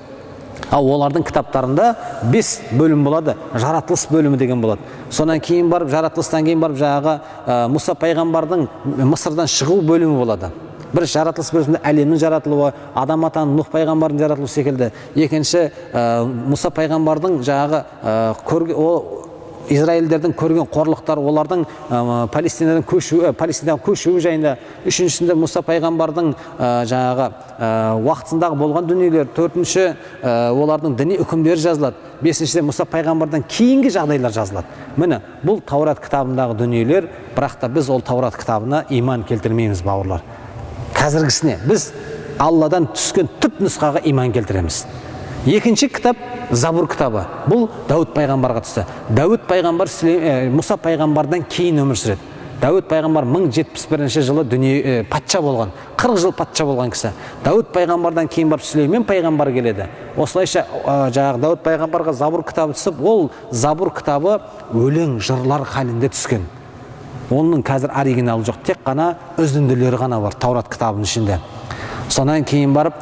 Ал олардың кітаптарында бес бөлім болады. Жаратылыс бөлімі деген болады. Содан кейін барып, жаратылыстан кейін барып жаңағы Мұса пайғамбардың Мысырдан шығу бөлімі болады. Бір жаратылыс бөлімінде әлемнің жаратылуы, Адам атаның, Нұх пайғамбардың жаратылуы секілді. Екінші, Мұса пайғамбардың жаңағы о, израильдердің көрген қорлықтары, олардың Палестинадан көшуі, Палестинаға көшуі жайында. Үшіншісінде Мұса пайғамбардың жаңағы уақытындағы болған дүниелер. Төртінші, олардың діни үкімдері жазылады. Бесіншіде Мұса пайғамбардан кейінгі жағдайлар жазылады. Міне, бұл Таурат кітабындағы дүниелер. Бірақ та біз ол Таурат кітабына иман келтірмейміз, бауырлар. Қазіргісіне біз Алладан түскен түп нұсқаға иман келтіреміз. Екінші кітап Забур кітабы. Бұл Дәуіт пайғамбарға түсті. Дәуіт пайғамбар Мұса пайғамбардан кейін өмір сүреді. Дәуіт пайғамбар 1071 жылы дүние патша болған, 40 жыл патша болған кісі. Дәуіт пайғамбардан кейін барып Сүлеймен пайғамбар келеді. Осылайша жаңағы Дәуіт пайғамбарға Забур кітабы түсіп, ол Забур кітабы өлең жырлар халінде түскен. Оның қазір оригиналы жоқ, тек қана үзінділері ғана бар Таурат кітабының ішінде. Содан кейін барып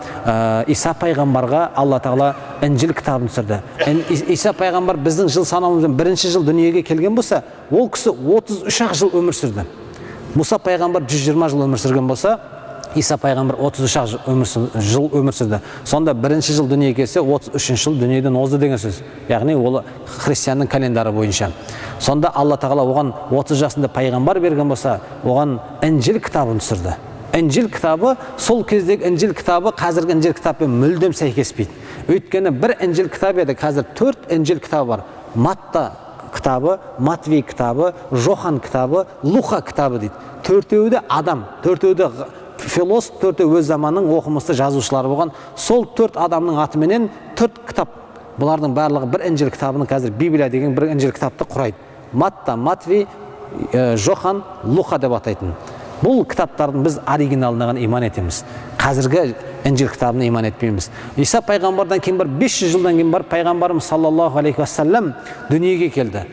Иса пайғамбарға Алла Тағала Інжіл кітабын түсірді. Иса пайғамбар біздің жыл санауымызбен бірінші жыл дүниеге келген болса, ол кісі 33 ақ жыл өмір сүрді. Мұса пайғамбар 120 жыл өмір сүрген болса, Иса пайғамбар 33 ақ жыл өмір сүрді. Сонда бірінші жыл дүниеге келсе, 33 жыл дүниеден озды деген сөз, яғни ол христианның календары бойынша. Сонда Алла Тағала оған 30 жасында пайғамбар берген болса, оған Інжіл кітабын түсірді. Інжіл кітабы, сол кездегі Інжіл кітабы қазіргі Інжіл кітаппен мүлдем сәйкеспейді. Өйткені бір Інжіл кітап еді, қазір төрт Інжіл кітабы бар. Матта кітабы, Матвей кітабы, Жохан кітабы, Луқа кітабы дейді. Төртеуі де адам, төртеуі де философ, төртеуі өз заманының оқымысты жазушылары болған. Сол төрт адамның атыменен төрт кітап. Бұлардың барлығы бір Інжіл кітабының, қазір Библия деген бір Інжіл кітапты құрайды. Матта, Матвей, Жохан, Луқа деп атайтын. Бұл кітаптардың біз оригиналына ғана иман етеміз. Қазіргі Інжіл кітабына иман етпейміз. Иса пайғамбардан кейін бір 500 жылдан кейін барып пайғамбарымыз саллаллаху алейхи уассалам дүниеге келді.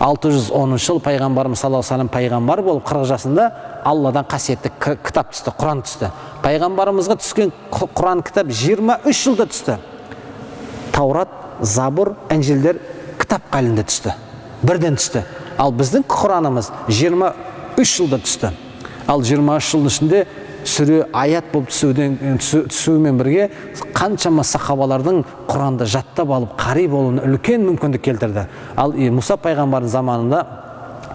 610 жыл пайғамбарымыз саллаллаху алейхи уассалам пайғамбар болып 40 жасында Алладан қасиетті кітап түсті, Құран түсті. Пайғамбарымызға түскен Құран кітап 23 жылда түсті. Таурат, Забур, Інжілдер кітап халінде түсті. Бірден түсті. Ал біздің Құранымыз 23 жылда түсті. Ал 23 жылдың ішінде сүре аят болып түсуімен бірге қаншама сахабалардың Құранды жаттап алып қари болуына үлкен мүмкіндік келтірді. Ал Мұса пайғамбардың заманында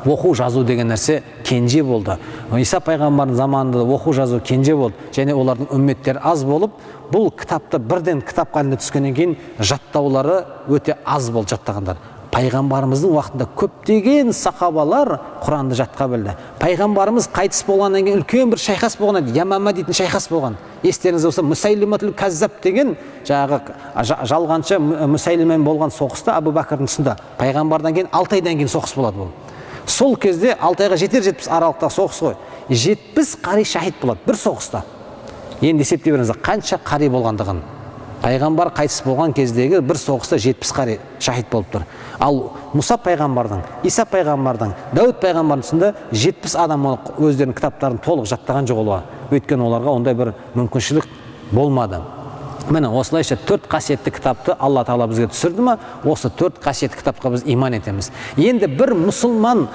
оқу жазу деген нәрсе кенже болды. Иса пайғамбардың заманында оқу жазу кенже болды. Және олардың үмметтері аз болып, бұл кітапты бірден кітап халінде түскеннен кейін жаттаулары өте аз болды жаттағандар. Пайғамбарымыздың уақытында көптеген сахабалар Құранды жатқа білді. Пайғамбарымыз қайтыс болғаннан кейін үлкен бір шайқас болған еді, Ямама дейтін шайқас болған. Естеріңізде болса, Мұсайлиматул Каззаб деген жаңағы жалғаншы Мұсайлимамен болған соғыста Абу Бәкірдің тұсында пайғамбардан кейін 6 айдан кейін соғыс болады бұл. Сол кезде 6 айға жетер жетпіс аралықтағы соғыс қой. 70 қари шахид болады бір соғыста. Енді есептей беріңіздер, қанша қари болғандығын. Пайғамбар қайтыс болған кездегі бір соғыста 70 қари шахид болып тұр. Ал Мұса пайғамбардың, Иса пайғамбардың, Дәуіт пайғамбардың тұсында 70 адам өздерінің кітаптарын толық жаттаған жоқ олар. Өйткені оларға ондай бір мүмкіншілік болмады. Міне осылайша төрт қасиетті кітапты Алла Тағала бізге түсірді ма, осы төрт қасиетті кітапқа біз иман етеміз. Енді бір мұсылман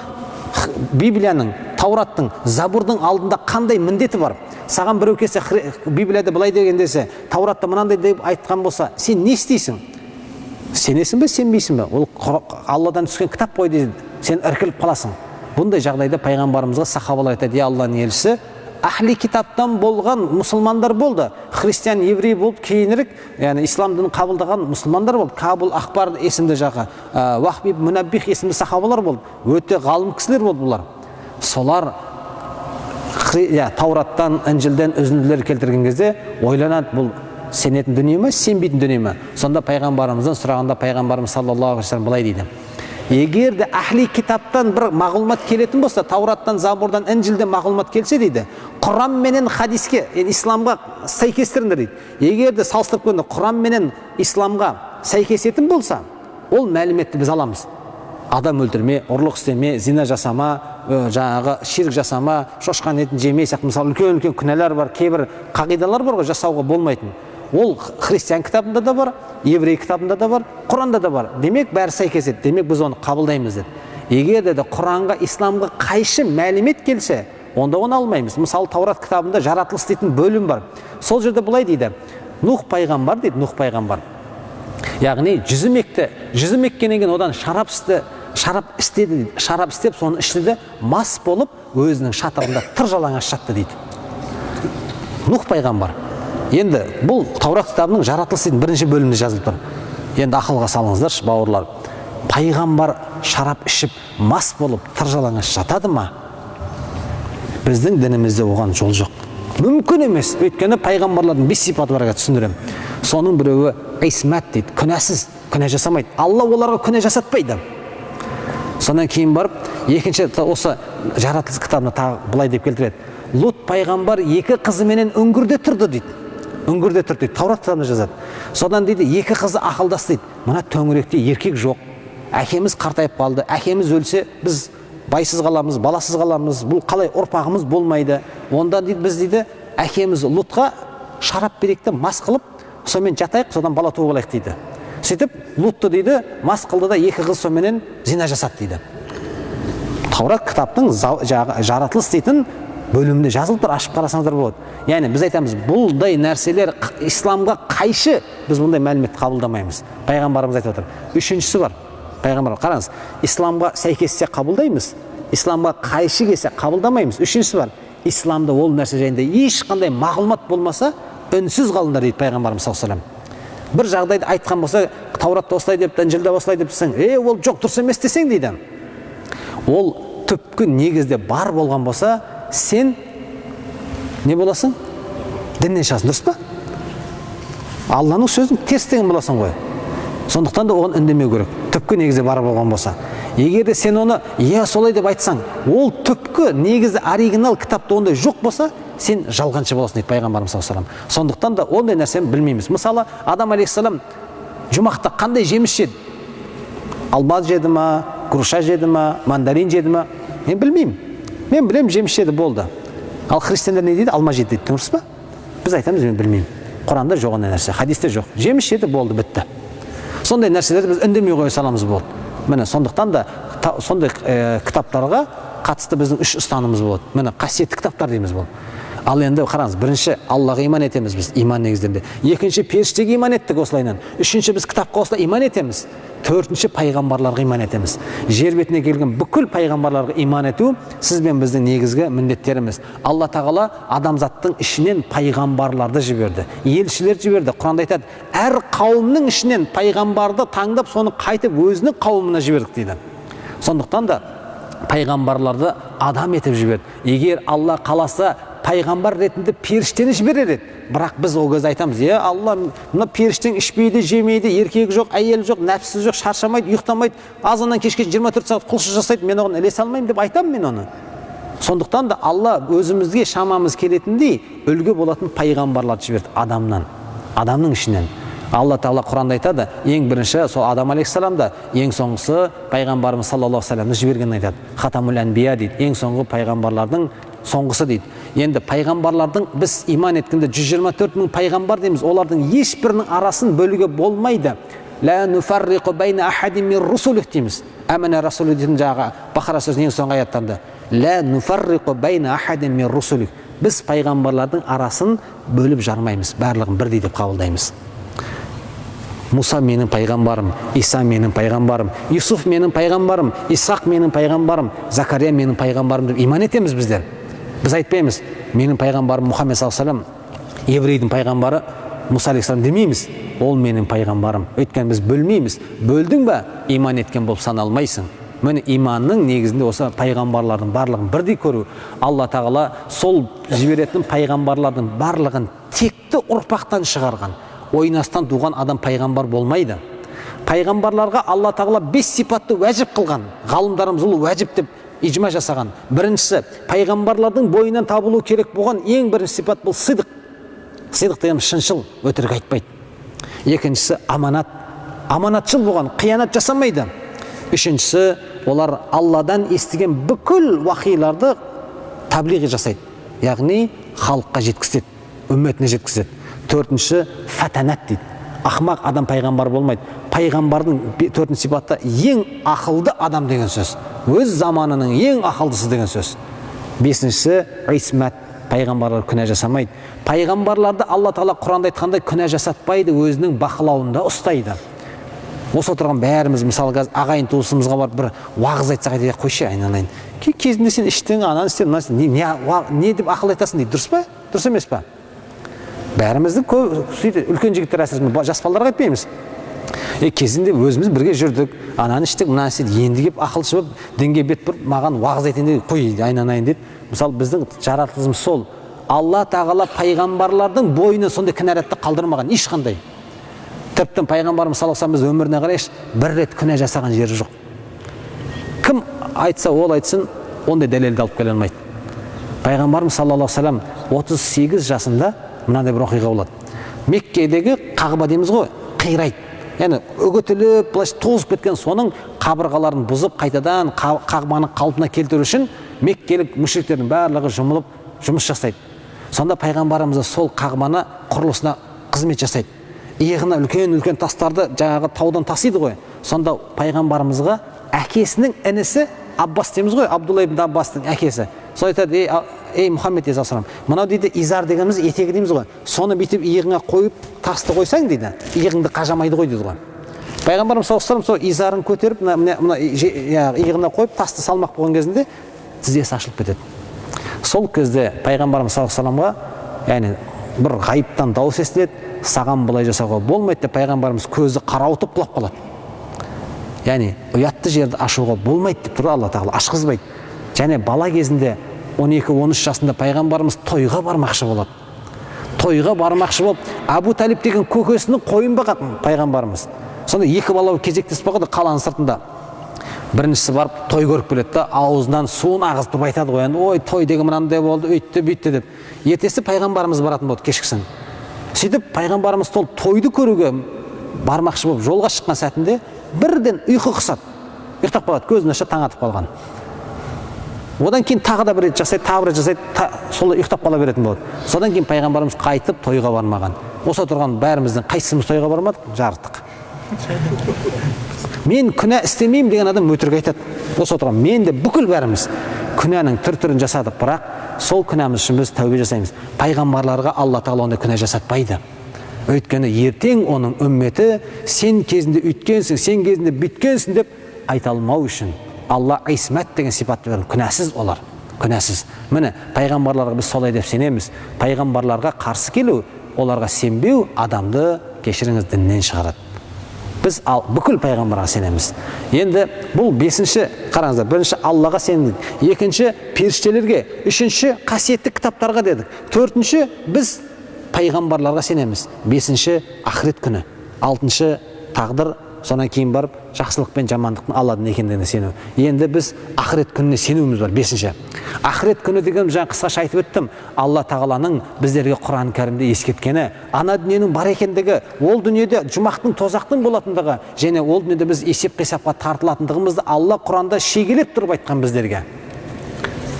Библияның, Таураттың, Забурдың алдында қандай міндеті бар? Саған біреу келсе, Библияда былай деген десе, Тауратта мынандай деп айтқан болса, сен не істейсің? Сенесің бе, сенбейсің бе? Ол Алладан түскен кітап қой дейді. Сен іркіліп қаласың. Бұндай жағдайда пайғамбарымызға сахабалар айтады: «Е Алланың елшісі, ахли китаптан болған мұсылмандар болды. Христиан, еврей болып кейінірек, яғни ислам дінін қабылдаған мұсылмандар болды. Кабул Ахбар есімді жағы, Уахб ибн Мунаббих есімді сахабалар болды. Өте ғалым кісілер болды бұлар. Солар Таураттан, Інжілден үзінділер келтірген кезде ойланады, бұл сенетін дүние ме, сенбейтін дүние ме? Сонда пайғамбарымыздан сұрағанда пайғамбарымыз саллаллаху алейхи вассалам былай дейді: егер де ахли китаптан бір мағлұмат келетін болса, Таураттан, Забурдан, Інжілден мағлұмат келсе дейді, Құран менен хадиске, яғни исламға сәйкестіріңдер дейді. Егер де салыстырып көргенде Құран менен исламға сәйкесетін болса, ол мәліметті біз аламыз. Адам өлтірме, ұрлық істеме, зина жасама, жаңағы ширк жасама, шошқаның етін жеме сияқты, мысалы, үлкен үлкен күнәлар бар, кейбір қағидалар бар ғой жасауға болмайтын. Ол христиан кітабында да бар, еврей кітабында да бар, Құранда да бар. Демек, бәрі сәйкеседі. Демек, біз оны қабылдаймыз деді. Егер де Құранға, исламға қайшы мәлімет келсе, онда оны алмаймыз. Мысалы, Таурат кітабында жаратылыс дейтін бөлім бар. Сол жерде былай дейді: Нух пайғамбар дейді, Нух пайғамбар, яғни жүзім екті, жүзім еккеннен кейін одан шарап істі, шарап істеді дейді. Шарап істеп, соны ішті де, мас болып, өзінің шатырында тыр жалаңаш жатты дейді Нух пайғамбар. Енді бұл Таурат кітабының жаратылыс дейтін бірінші бөлімінде жазылып тұр. Енді ақылға салыңыздаршы, бауырлар, пайғамбар шарап ішіп, мас болып, тыр жалаңаш жатады ма? Біздің дінімізде оған жол жоқ, мүмкін емес. Өйткені пайғамбарлардың 5 сипаты бар, қазір түсіндіремін. Соның біреуі исмат дейді, күнәсіз, күнә жасамайды, Алла оларға күнә жасатпайды. Содан кейін барып екінші, осы жаратылыс кітабында тағы былай деп келтіреді: Лут пайғамбар екі қызыменен үңгірде тұрды дейді, үңгірде тұрды дейді, Таурат кітабында жазады. Содан дейді, екі қызы ақылдасты дейді: мына төңіректе еркек жоқ, әкеміз қартайып қалды, әкеміз өлсе, біз байсыз қаламыз, баласыз қаламыз, бұл қалай, ұрпағымыз болмайды. Онда дейді, біз дейді, әкеміз Лутқа шарап берейік те, мас қылып, сонымен жатайық, содан бала туып алайық дейді. Сөйтіп Лутты дейді мас қылды да, екі қыз соныменен зина жасады дейді. Таурат кітаптың жаңағы жаратылыс дейтін бөлімінде жазылып тұр, ашып қарасаңыздар болады. Яғни біз айтамыз, бұндай нәрселер исламға қайшы, біз бұндай мәліметті қабылдамаймыз. Пайғамбарымыз айтып отыр. Үшіншісі бар. Пайғамбар, қараңыз, исламға сәйкессе қабылдаймыз, исламға қайшы келсе қабылдамаймыз. Үшіншісі бар: исламда ол нәрсе жайында ешқандай мағлұмат болмаса, үнсіз қалыңдар дейді пайғамбарымыз саллаллаху алейхи вассалам. Бір жағдайды айтқан болса, Тауратта осылай деп, Інжілде осылай деп десең, ол жоқ, дұрыс емес десең дейді. Ол түпкі негізде бар болған болса, сен не боласың? Діннен шығасың, дұрыс па? Алланың сөзін теріс деген боласың ғой. Сондықтан да оған үндемеу керек. Түпкі негізде бар болған болса. Егер де сен оны иә солай деп айтсаң, ол түпкі негізі оригинал кітапта ондай жоқ болса, сен жалғаншы боласың дейді пайғамбарымыз саллаллаху алейхи вассалам. Сондықтан да ондай нәрсені білмейміз. Мысалы, Адам алейхиссалам жұмақта қандай жеміс жеді? Алма жеді ма, груша жеді ма, мандарин жеді ма? Мен білмеймін. Мен білемін, жеміс жеді, болды. Ал христиандар не дейді? Алма жеді дейді, дұрыс па? Біз айтамыз, мен білмеймін. Құранда жоқ ондай нәрсе, хадисте жоқ. Жеміс жеді, болды, бітті. Сондай нәрселерді біз үндемей қоя саламыз, болды. Міне, сондықтан да сондай кітаптарға қатысты біздің үш ұстанымымыз болады. Міне, қасиетті кітаптар дейміз бұл. Ал енді қараңыз, бірінші Аллаға иман етеміз біз, иман негіздерінде. Екінші, періштеге иман еттік осылайынан. Үшінші, біз кітапқа осылай иман етеміз. Төртінші, пайғамбарларға иман етеміз. Жер бетіне келген бүкіл пайғамбарларға иман ету сіз бен біздің негізгі міндеттеріміз. Алла тағала адамзаттың ішінен пайғамбарларды жіберді, елшілерді жіберді. Құранда айтады, әр қауымның ішінен пайғамбарды таңдап, соны қайтып өзінің қауымына жібердік дейді. Сондықтан да пайғамбарларды адам етіп жіберді. Егер Алла қаласа, пайғамбар ретінде періштені жіберер еді. Бірақ біз ол кезде айтамыз, е Алла, мына періштең ішпейді, жемейді, еркегі жоқ, әйелі жоқ, нәпсісі жоқ, шаршамайды, ұйықтамайды, азаннан кешке 24 сағат құлшылық жасайды, мен оған ілесе алмаймын деп айтамын мен оны. Сондықтан да Алла өзімізге шамамыз келетіндей үлгі болатын пайғамбарларды жіберді адамнан, адамның ішінен. Алла тағала Құранда айтады, ең бірінші сол Адам алейхиссаламды, ең соңғысы пайғамбарымыз саллаллаху алейхи вассаламды жібергенін айтады. Хатамул әнбия дейді, ең соңғы пайғамбарлардың соңғысы дейді. Енді пайғамбарлардың біз иман еткенде 124 мың пайғамбар дейміз, олардың ешбірінің арасын бөлуге болмайды. Ла нуфарриқу байна ахадин мин русулих дейміз. Әмәнә расулу дейтін жаңағы Бақара сүресінің ең соңғы аяттарында. Ла нуфарриқу байна ахадин мин русулих. Біз пайғамбарлардың арасын бөліп жармаймыз, барлығын бірдей деп қабылдаймыз. Мұса менің пайғамбарым, Иса менің пайғамбарым, Юсуф менің пайғамбарым, Исақ менің пайғамбарым, Закария менің пайғамбарым деп иман етеміз біздер. Біз айтпаймыз, менің пайғамбарым Мұхаммед саллаллаху алейхи вассалам, еврейдің пайғамбары Мұса алейхиссалам демейміз. Ол менің пайғамбарым. Өйткені біз бөлмейміз. Бөлдің ба, иман еткен болып саналмайсың. Міне, иманның негізінде осы пайғамбарлардың барлығын бірдей көру. Алла тағала сол жіберетін пайғамбарлардың барлығын текті ұрпақтан шығарған. Ойнастан туған адам пайғамбар болмайды. Пайғамбарларға Алла тағала 5 сипатты уәжіп қылған. Ғалымдарымыз ол уәжіп деп ижма жасаған. Біріншісі, пайғамбарлардың бойынан табылу керек болған ең бірінші сипат бұл сыдық. Сыдық деген шыншыл, өтірік айтпайды. Екіншісі, аманат. Аманатшыл болған, қиянат жасамайды. Үшіншісі, олар Алладан естіген бүкіл уахиларды таблиғи жасайды. Яғни халыққа жеткізеді, үмметіне жеткізеді. Төртінші, фатанат дейді. Ақымақ адам пайғамбар болмайды. Пайғамбардың төртінші сипаты ең ақылды адам деген сөз. Өз заманының ең ақылдысы деген сөз. Бесіншісі, исмат. Пайғамбарлар күнә жасамайды. Пайғамбарларды Алла тағала Құранда айтқандай күнә жасатпайды, өзінің бақылауында ұстайды. Осы отырған бәріміз, мысалы, қазір ағайын туысымызға барып бір уағыз айтсақ, айтады, қойшы айналайын, кезінде сен іштің, ананы істедің, мынаны істедің, не деп ақыл айтасың дейді. Дұрыс па, дұрыс емес па? Бәріміздің көп сөйтіп үлкен жігіттер, әсіресе жас балаларға айтпаймыз. Кезінде өзіміз бірге жүрдік, ананы іштік, мынаны істедік, енді келіп ақылшы болып дінге бет бұрып маған уағыз айтайын дейді, қой айналайын дейді. Мысалы, біздің жаратылысымыз сол. Алла тағала пайғамбарлардың бойына сондай кінәратты қалдырмаған ешқандай. Тіптен пайғамбарымыз саллаллаху алейхи вассалам өміріне қарайшы, бір рет күнә жасаған жері жоқ. Кім айтса ол айтсын, ондай дәлелді алып келе алмайды. Пайғамбарымыз саллаллаху алейхи вассалам 38 жасында мынандай бір оқиға болады. Меккедегі Қағба дейміз ғой, қирайды. Яғни үгітіліп, былайша тозып кеткен соның қабырғаларын бұзып, қайтадан Қағбаны қалпына келтіру үшін меккелік мүшриктердің барлығы жұмылып жұмыс жасайды. Сонда пайғамбарымыз сол Қағбаны құрылысына қызмет жасайды. Иығына үлкен-үлкен тастарды жаңағы таудан тасиды ғой. Сонда пайғамбарымызға әкесінің інісі Аббас дейміз ғой, Абдулла ибн Аббастың әкесі. Сол айтады, ей Мұхаммед алейхиссалам, мынау дейді изар дегеніміз етегі дейміз ғой, соны бүйтіп иығыңа қойып тасты қойсаң дейді, иығыңды қажамайды ғой дейді ғой. Пайғамбарымыз саллаллаху алейхи вассалам сол изарын көтеріп мына иығына қойып тасты салмақ болған кезінде тізесі ашылып кетеді. Сол кезде пайғамбарымыз саллаллаху алейхи вассаламға, яғни бір ғайыптан дауыс естіледі, Саған бұлай жасауға болмайды деп пайғамбарымыз көзі қарауытып құлап қалады. Яғни ұятты жерді ашуға болмайды деп тұр, Алла тағала ашқызбайды. Және бала кезінде 12-13 жасында пайғамбарымыз тойға бармақшы болады. Тойға бармақшы болып, Әбу Талиб деген көкесінің қойын бағатын пайғамбарымыз. Сонда екі бала кезектесіп бағады қаланың сыртында. Біріншісі барып той көріп келеді да, аузынан суын ағызып тұрып айтады ғой енді, ой, той деген мынандай болды, өйтті бүйтті деп. Ертесі пайғамбарымыз баратын болды кешкісін. Сөйтіп пайғамбарымыз сол тойды көруге бармақшы болып жолға шыққан сәтінде бірден ұйқы қысады, ұйықтап қалады, көзін ашса таң атып қалған. Одан кейін тағы да бір рет жасайды, тағы бір рет жасайды, солай ұйықтап қала беретін болады. Содан кейін пайғамбарымыз қайтып тойға бармаған. Осы отырған бәріміздің қайсымыз тойға бармадық? Жарықтық. Мен күнә істемеймін деген адам өтірік айтады. Осы отырған мен де бүкіл бәріміз күнәнің түр-түрін жасадық, бірақ сол күнәміз үшін біз тәубе жасаймыз. Пайғамбарларға Алла тағала ондай күнә жасатпайды. Өйткені ертең оның үмметі сен кезінде үйткенсің, сен кезінде бүйткенсің деп айта алмау үшін Алла исмәт деген сипатты берген. Күнәсіз олар, күнәсіз. Міне, пайғамбарларға біз солай деп сенеміз. Пайғамбарларға қарсы келу, оларға сенбеу адамды, кешіріңіз, діннен шығарады. Біз бүкіл пайғамбарға сенеміз. Енді бұл бесінші, қараңыздар, бірінші Аллаға сендік, екінші періштелерге, үшінші қасиетті кітаптарға дедік, төртінші біз пайғамбарларға сенеміз, бесінші ақырет күні, алтыншы тағдыр, содан кейін барып жақсылық пен жамандықтың Алладан екендігіне сену. Енді біз ақырет күніне сенуіміз бар. Бесінші ақырет күні деген жаңа қысқаша айтып өттім. Алла тағаланың біздерге Құран кәрімде ескерткені, ана дүниенің бар екендігі, ол дүниеде жұмақтың, тозақтың болатындығы және ол дүниеде біз есеп қисапқа тартылатындығымызды Алла Құранда шегелеп тұрып айтқан біздерге.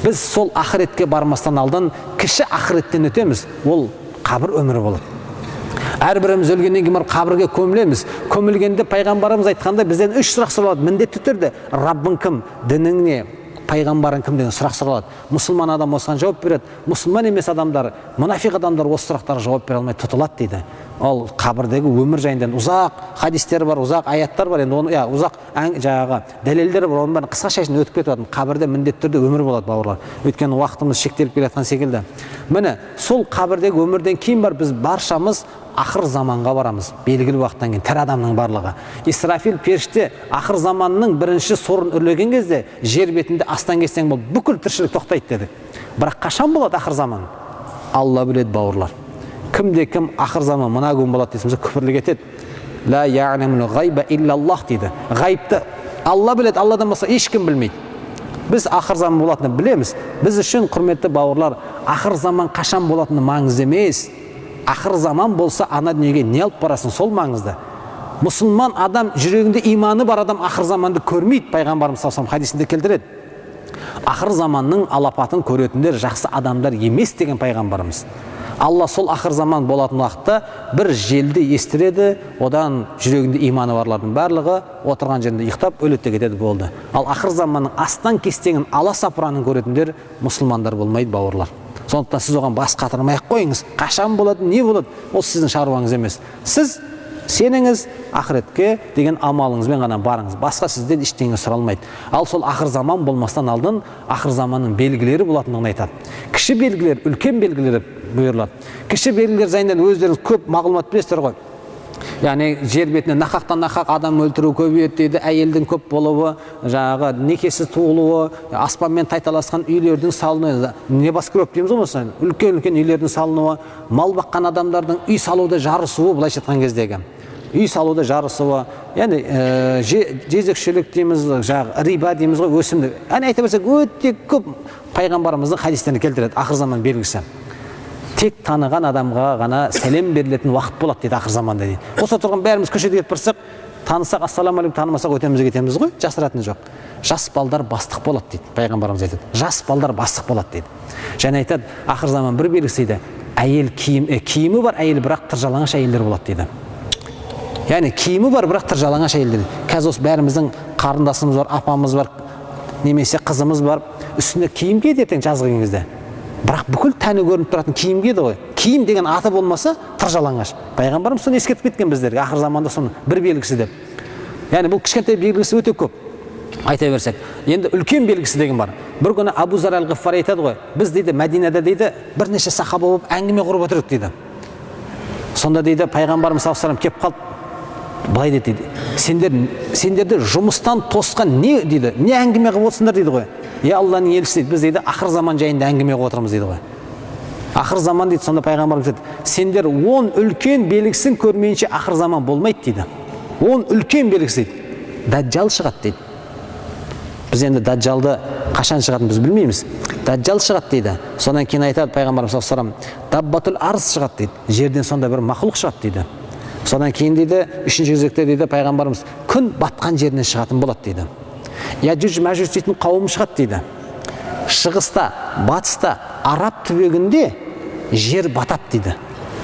Біз сол ақыретке бармастан алдын кіші ақыреттен өтеміз, ол қабір өмірі болады. Әрбіріміз өлгеннен кейін барып қабірге көмілеміз. Көмілгенде пайғамбарымыз айтқандай бізден үш сұрақ сұралады міндетті түрде. Раббың кім, дінің не, пайғамбарың кім деген сұрақ сұралады. Мұсылман адам осыған жауап береді. Мұсылман емес адамдар, мұнафиқ адамдар осы сұрақтарға жауап бере алмай тұтылады дейді. Ол қабірдегі өмір жайында ұзақ хадистер бар, ұзақ аяттар бар, енді оны, иә, ұзақ жаңағы дәлелдер бар, оның бәрін қысқаша ішінде өтіп кетіп жатырмын. Қабірде міндетті түрде өмір болады, бауырлар. Өйткені уақытымыз шектеліп келе жатқан секілді. Міне, сол қабірдегі өмірден кейін бар біз баршамыз ақыр заманға барамыз. Белгілі уақыттан кейін тірі адамның барлығы. Исрафил періште ақыр заманның бірінші сорын үрлеген кезде жер бетінде астан-кестең болып бүкіл тіршілік тоқтайды дедік. Бірақ қашан болады ақыр заман? Алла біледі, бауырлар. Кімде кім ақыр заман мына күн болады десеміз, күпірлік етеді. Ла я'ламул ғайба иллаллах дейді. Ғайыпты Алла біледі, Алладан басқа ешкім білмейді. Біз ақыр заман болатынын білеміз. Біз үшін, құрметті бауырлар, ақыр заман қашан болатыны маңызды емес. Ақыр заман болса, ана дүниеге не алып барасың, сол маңызды. Мұсылман адам, жүрегінде иманы бар адам ақыр заманды көрмейді, пайғамбарымыз саллаллаху алейхи вассалам хадисінде келтіреді. Ақыр заманның алапатын көретіндер жақсы адамдар емес деген пайғамбарымыз. Алла сол ақыр заман болатын уақытта бір желді естіреді, одан жүрегінде иманы барлардың барлығы отырған жерінде ұйықтап өледі де кетеді, болды. Ал ақыр заманның астан кестеңін, ала сапыранын көретіндер мұсылмандар болмайды, бауырлар. Сондықтан сіз оған бас қатырмай ақ қойыңыз. Қашан болады, не болады, ол сіздің шаруаңыз емес. Сіз сеніңіз, ақыретке деген амалыңызбен ғана барыңыз. Басқа сізден ештеңе сұралмайды. Ал сол ақыр заман болмастан алдын ақыр заманның белгілері болатындығын айтады. Кіші белгілер, үлкен белгілер деп бұйырылады. Кіші белгілер жайында өздеріңіз көп мағлұмат білесіздер ғой. Яғни жер бетінде нақақтан нақақ адам өлтіру көбейеді дейді, әйелдің көп болуы, жаңағы некесіз туылуы, аспанмен тайталасқан үйлердің салынуы, небоскреб дейміз ғой мысалы, үлкен-үлкен үйлердің салынуы, мал баққан адамдардың үй салуда жарысуы, былайша айтқан кездегі үй салуда жарысуы, яғни жезөкшелік дейміз, жаңағы риба дейміз ғой, өсімдік. Яғни айта берсек өте көп пайғамбарымыздың хадистерін келтіреді ақыр заман белгісі. Тек таныған адамға ғана сәлем берілетін уақыт болады дейді ақыр заманда дейді. Осы отырған бәріміз көшеде кетіп барсақ, танысақ ассалаумағалейкум, танымасақ өтеміз кетеміз ғой, жасыратыны жоқ. Жас балдар бастық болады дейді, пайғамбарымыз айтады. Жас балдар бастық болады дейді. Және айтады, ақыр заман бір белгісі дейді, әйел киімі бар әйел, бірақ тыр жалаңаш әйелдер болады дейді. Яғни киімі бар, бірақ тыр жалаңаш әйелдер. Қазір осы бәріміздің қарындасымыз бар, апамыз бар, немесе қызымыз бар, үстіне киім киеді ертең жазғы келген кезде. Бірақ бүкіл тәні көрініп тұратын киім киеді ғой. Киім деген аты болмаса тыр жалаңаш. Пайғамбарымыз соны ескертіп кеткен біздерге, ақыр заманда соның бір белгісі деп. Яғни бұл кішкентай белгісі өте көп. Айта берсек. Енді үлкен белгісі деген бар. Бір күні Абу Зар әл-Ғиффари айтады ғой, біз дейді Мәдинада дейді бірнеше сахаба болып әңгіме құрып отырдық дейді. Сонда дейді, пайғамбарымыз саллаллаху алейхи келіп қалды, былай деді дейді: Сендерді жұмыстан тосқан не дейді, не әңгіме қылып отырсыңдар?» – дейді ғой. «Е, Алланың елшісі, – дейді, – біз, – дейді, – ақыр заман жайында әңгіме қылып отырмыз», – дейді ғой. «Ақыр заман», – дейді. Сонда пайғамбарымыз айтады: «Сендер 10 үлкен белгісін көрмейінше, ақыр заман болмайды», – дейді. 10 үлкен белгісі дейді. Дәджал шығады дейді. Біз енді Даджалды қашан шығатынын біз білмейміз. Даджал шығады дейді. Содан кейін айтады пайғамбарымыз саллаллаху алейхи вассалам: Даббатул арз шығады дейді, жерден сондай бір мақұлық шығады дейді. Содан кейін дейді, үшінші кезекте дейді пайғамбарымыз, күн батқан жерінен шығатын болады дейді. Яджуж Мәжуж дейтін қауым шығады дейді. Шығыста, батыста, араб түбегінде жер батады дейді,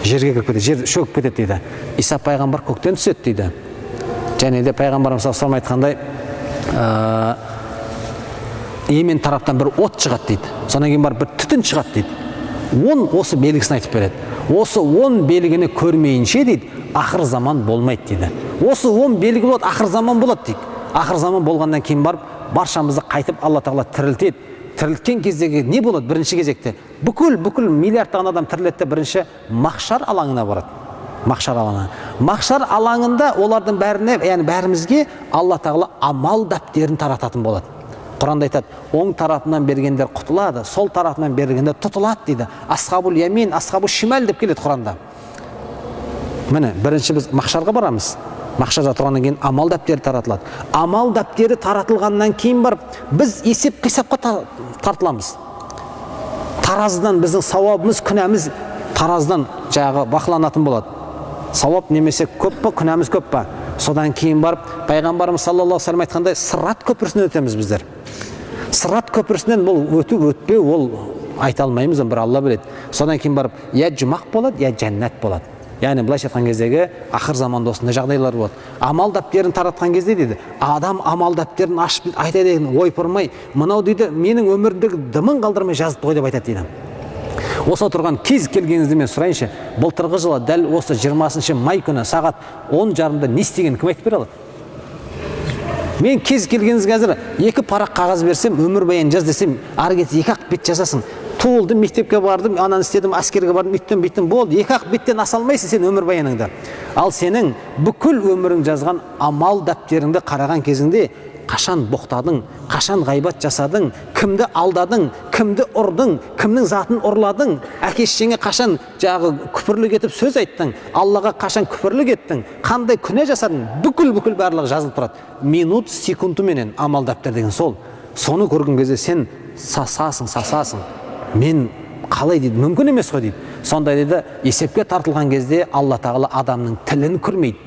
жерге кіріп кетеді, жер шөгіп кетеді дейді. Иса пайғамбар көктен түседі дейді. Және де пайғамбарымыз саллаллаху алейхи айтқандай, Йемен тараптан бір от шығады дейді, содан кейін барып бір түтін шығады дейді. 10 осы белгісін айтып береді. Осы 10 белгіні көрмейінше дейді, ақыр заман болмайды дейді. Осы 10 белгі болады, ақыр заман болады дейді. Ақыр заман болғаннан кейін барып баршамызды қайтып Алла Тағала тірілтеді. Тірілткен кездегі не болады? Бірінші кезекте бүкіл миллиардтаған адам тіріледі де, бірінші махшар алаңына барады. Махшар алаңы. Махшар алаңында олардың бәріне, яғни бәрімізге Алла Тағала амал дәптерін тарататын болады. Құранда айтады: оң тарапынан бергендер құтылады, сол тарапынан бергендер тұтылады дейді. Асхабул ямин, асхабул шимал деп келеді Құранда. Міне, бірінші біз махшарға барамыз. Махшарда тұрғаннан кейін амал дәптері таратылады. Амал дәптері таратылғаннан кейін барып біз есеп қисапқа тартыламыз. Таразыдан біздің сауабымыз, күнәміз таразыдан жаңағы бақыланатын болады. Сауап немесе көп па, күнәміз көп па? Содан кейін барып пайғамбарымыз саллаллаху алейхи вассалам айтқандай, сырат көпірсінен өтеміз біздер. Сырат көпірсінен бұл өту өтпеу ол айта алмаймыз, оны бір Алла біледі. Содан кейін барып я жұмақ болады, я жәннат болады. Яғни былайша айтқан кездегі ақыр заманда осындай жағдайлар болады. Амал дәптерін таратқан кезде дейді, адам амал дәптерін ашып айтады екен: «Ойпырмай, мынау, – дейді, – менің өмірімдегі дымын қалдырмай жазыпты ғой», – деп айтады дейді. Осы отырған кез келгеніңізді мен сұрайыншы: былтырғы жылы дәл осы 20 май күні сағат 10:30-да не істегенін кім айтып бере алады? Мен кез келгеніңізге қазір екі парақ қағаз берсем, өмірбаян жаз десем, ары кетсе екі ақ бет жазасың. Туылдым, мектепке бардым, ананы істедім, әскерге бардым, үйттім, бүйттім, болды. Екі ақ беттен аса алмайсың сен өмірбаяныңды. Ал сенің бүкіл өмірің жазған амал дәптеріңді қараған кезіңде, қашан боқтадың, қашан ғайбат жасадың, кімді алдадың, кімді ұрдың, кімнің затын ұрладың, әке шешеңе қашан жаңағы күпірлік етіп сөз айттың, Аллаға қашан күпірлік еттің, қандай күнә жасадың, бүкіл барлығы жазылып тұрады минут секундыменен. Амал дәптер деген сол. Соны көрген кезде сен сасасың, сасасың. Мен қалай дейді, мүмкін емес қой дейді. Сонда дейді, есепке тартылған кезде Алла Тағала адамның тілін күрмейді.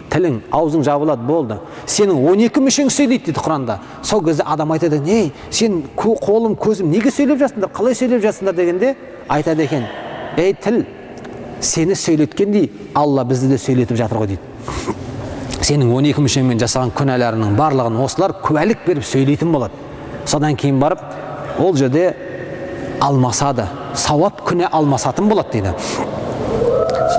Тілің, аузың жабылады, болды. Сенің 12 мүшең сөйлейді дейді Құранда. Сол кезде адам айтады: «Ей, сен, қолым, көзім, неге сөйлеп жатсыңдар, қалай сөйлеп жатсыңдар?» – дегенде айтады екен: «Ей, тіл, сені сөйлеткендей, Алла бізді де сөйлетіп жатыр ғой», – дейді. Сенің 12 мүшеңмен жасаған күнәларыңның барлығын осылар куәлік беріп сөйлейтін болады. Содан кейін барып ол жерде алмасады, сауап күнә алмасатын болады дейді.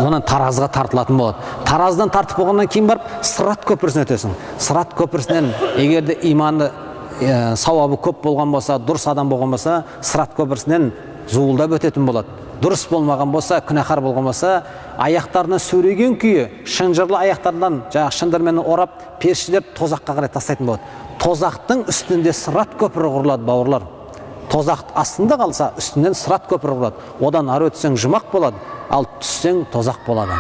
Содан таразыға тартылатын болады. Таразыдан тартып болғаннан кейін барып сырат көпірсінен өтесің. Сырат көпірсінен егер де иманы, сауабы көп болған болса, дұрыс адам болған болса, сырат көпірсінен зуылдап өтетін болады. Дұрыс болмаған болса, күнәһар болған болса, аяқтарынан сөреген күйі, шынжырлы аяқтарынан жаңағы шынжырмен орап, періштелер тозаққа қарай тастайтын болады. Тозақтың үстінде сырат көпірі құрылады, бауырлар. Тозақ астында қалса, үстінен сырат көпірі құрылады. Одан ары өтсең, жұмақ болады, ал түссең, тозақ болады.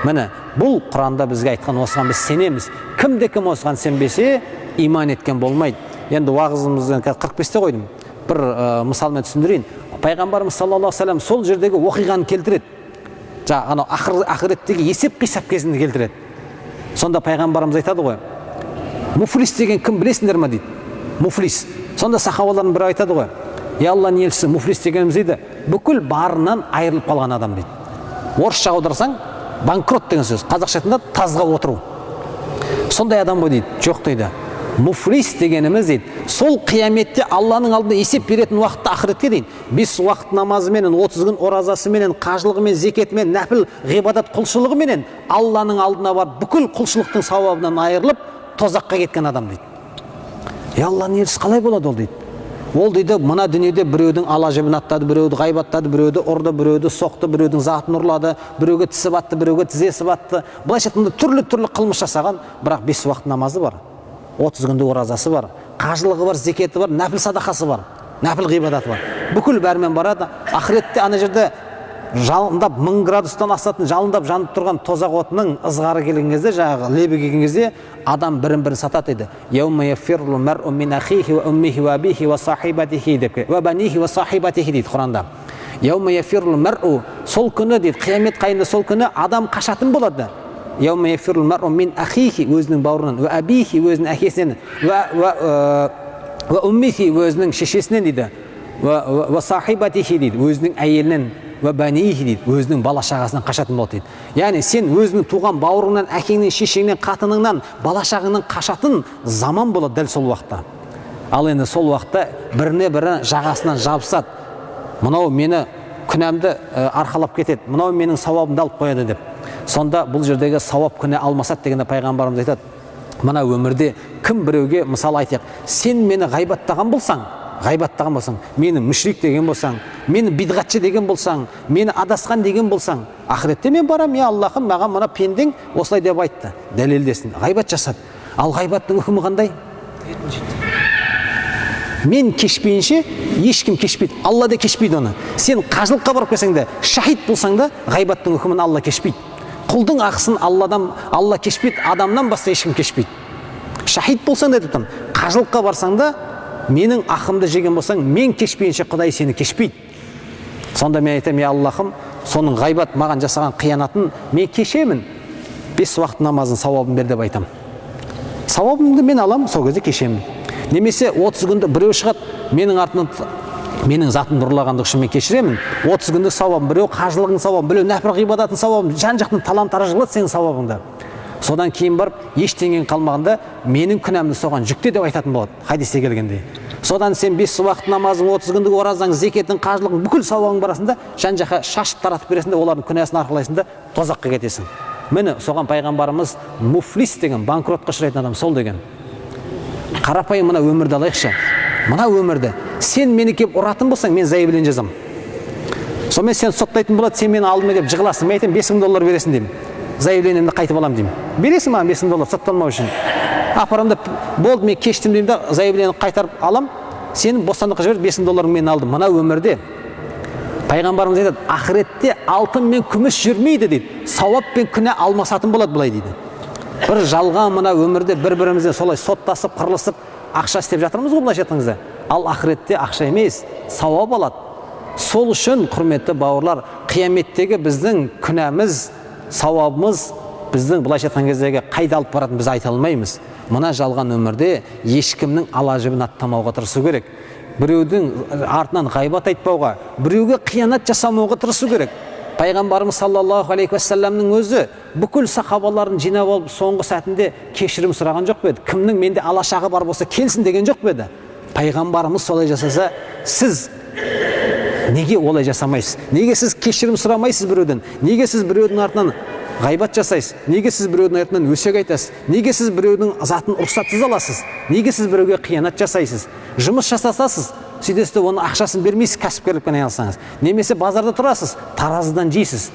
Міне, бұл Құранда бізге айтқан. Осыған біз сенеміз. Кімде кім осыған сенбесе, иман еткен болмайды. Енді уағызымызды қазір 45-те қойдым, бір мысалмен түсіндірейін. Пайғамбарымыз саллаллаху алейхи вассалам сол жердегі оқиғаны келтіреді, жаңағы анау ақыреттегі есеп қисап кезінде келтіреді. Сонда пайғамбарымыз айтады ғой: «Муфлис деген кім, білесіңдер ма?» – дейді. Муфлис. Сонда сахабалардың бірі айтады ғой: «Е, Алланың елшісі, муфлис дегеніміз, – дейді, – бүкіл барынан айырылып қалған адам», – дейді. Орысша аударсаң, банкрот деген сөз, қазақша айтқанда, тазға отыру, сондай адам ғой дейді. «Жоқ, – дейді, – муфлис дегеніміз, – дейді, – сол қияметте Алланың алдында есеп беретін уақытта, ақыретке дейін бес уақыт намазыменен, 30 күн оразасыменен, қажылығымен, зекетімен, нәпіл ғибадат құлшылығыменен Алланың алдына барып, бүкіл құлшылықтың сауабынан айырылып, тозаққа кеткен адам», – дейді. «Е, Алланың елшісі, қалай болады ол?» – дейді. Ол дейді, мына дүниеде біреудің ала жібін аттады, біреуді ғайбаттады, біреуді ұрды, біреуді соқты, біреудің затын ұрлады, біреуге тісі батты, біреуге тізесі батты. Былайша айтқанда, түрлі-түрлі қылмыс жасаған, бірақ 5 уақыт намазы бар, 30 күндік оразасы бар, қажылығы бар, зекеті бар, нәпіл садақасы бар, нәпіл ғибадаты бар. Бүкіл бәрімен барады. Ақыретте ана жерде жалындап 1000 градустан асатын жалындап жанып тұрған тозақ отының ызғары келген кезде, жаңағы лебі келген кезде адам бірін бірін сатады дейді. Яума яфирру мар'у мин ахихи ва уммихи ва абихи ва сахибатихи деп, ва банихи ва сахибатихи дейді Құранда. Яума яфирру мар'у, сол күні дейді, қиямет қайымда сол күні адам қашатын болады. Яума яфирру мар'у мин ахихи, өзінің бауырынан, уа абихи, өзінің әкесінен, уа уммихи, өзінің шешесінен дейді, уа сахибатихи дейді, өзінің әйелінен, уа банихи дейді, өзінің бала шағасынан қашатын болады дейді. Яғни сен өзіңнің туған бауырыңнан, әкеңнен, шешеңнен, қатыныңнан, бала шағаңнан қашатын заман болады дәл сол уақытта. Ал енді сол уақытта біріне бірі жағасынан жабысады. Мынау мені күнәмді арқалап кетеді, мынау менің сауабымды алып қояды деп. Сонда бұл жердегі сауап күнә алмасады дегенде пайғамбарымыз айтады. Мына өмірде кім біреуге, мысал айтайық, сен мені ғайбаттаған болсаң, ғайбаттаған болсаң, мені мүшрик деген болсаң, мені бидғатшы деген болсаң, мені адасқан деген болсаң, ақыретте мен барамын, я Аллахым, маған мына пендең осылай деп айтты, дәлелдесін, ғайбат жасады. Ал ғайбаттың үкімі қандай? Мен кешпейінше ешкім кешпейді, Алла да кешпейді оны. Сен қажылыққа барып келсең де, шахид болсаң да, ғайбаттың үкімін Алла кешпейді. Құлдың ақысын Алладан Алла кешпейді, адамнан басқа ешкім кешпейді. Шахид болсаң да деп тұрмын, қажылыққа барсаң да, менің ақымды жеген болсаң, мен кешпейінше Құдай сені кешпейді. Сонда мен айтамын, я Аллахым, соның ғайбат маған жасаған қиянатын мен кешемін, 5 уақыт намазын сауабын бер деп айтамын. Сауабымды мен аламын, сол кезде кешемін. Немесе 30 күнді біреу шығады, менің артымнан менің затымды ұрлағандығы үшін мен кешіремін. 30 күндік сауабын, біреу қажылығының сауабын, біреу нәпіл ғибадатының сауабын, жан жақтан талан тараж қылады сенің сауабыңды. Содан кейін барып ештеңең қалмағанда менің күнәмді соған жүкте деп айтатын болады хадисте келгендей. Содан сен 5 уақыт намазың, 30 күндік оразаң, зекетің, қажылығың, бүкіл сауабың барасың да, жан жаққа шашып таратып бересің де, олардың күнәсін арқалайсың да, тозаққа кетесің. Міне, соған пайғамбарымыз муфлис деген, банкротқа ұшырайтын адам сол деген. Қарапайым мына өмірді алайықшы. Мына өмірді сен мені келіп ұратын болсаң, мен заявление жазамын. Сонымен сен соттайтын болады, сен мені алдыма келіп жығыласың. Мен айтамын, $5000 бересің деймін. Заявлениемді қайтып аламын деймін. Бересің маған $5000 сотталмау үшін. Апарамын да, болды, мен кештім деймін да, заявлениені қайтарып алам. Сені бостандыққа жіберіп, $5000 мен алдым. Мына өмірде пайғамбарымыз айтады, ақыретте алтын мен күміс жүрмейді дейді. Сауап пен күнә алмасатын болады былай дейді. Бір жалған мына өмірде бір бірімізден солай соттасып, қырылысып ақша істеп жатырмыз ғой былайша айтқан. Ал ақыретте ақша емес, сауап алады. Сол үшін, құрметті бауырлар, қияметтегі біздің күнәміз, сауабымыз біздің былайша айтқан кездегі қайда алып баратынын біз айта алмаймыз. Мына жалған өмірде ешкімнің ала жібін аттамауға тырысу керек. Біреудің артынан ғайбат айтпауға, біреуге қиянат жасамауға тырысу керек. Пайғамбарымыз саллаллаху алейхи уассаламның өзі бүкіл сахабаларын жинап алып, соңғы сәтінде кешірім сұраған жоқ па еді? Кімнің менде алашағы бар болса келсін деген жоқ па еді? Пайғамбарымыз солай жасаса, сіз неге олай жасамайсыз? Неге сіз кешірім сұрамайсыз біреуден? Неге сіз біреудің артынан ғайбат жасайсыз? Неге сіз біреудің артынан өсек айтасыз? Неге сіз біреудің затын рұқсатсыз аласыз? Неге сіз біреуге қиянат жасайсыз? Жұмыс жасасасыз, сөйтесіз де оның ақшасын бермейсіз, кәсіпкерлікпен айналыссаңыз. Немесе базарда тұрасыз, таразыдан жейсіз.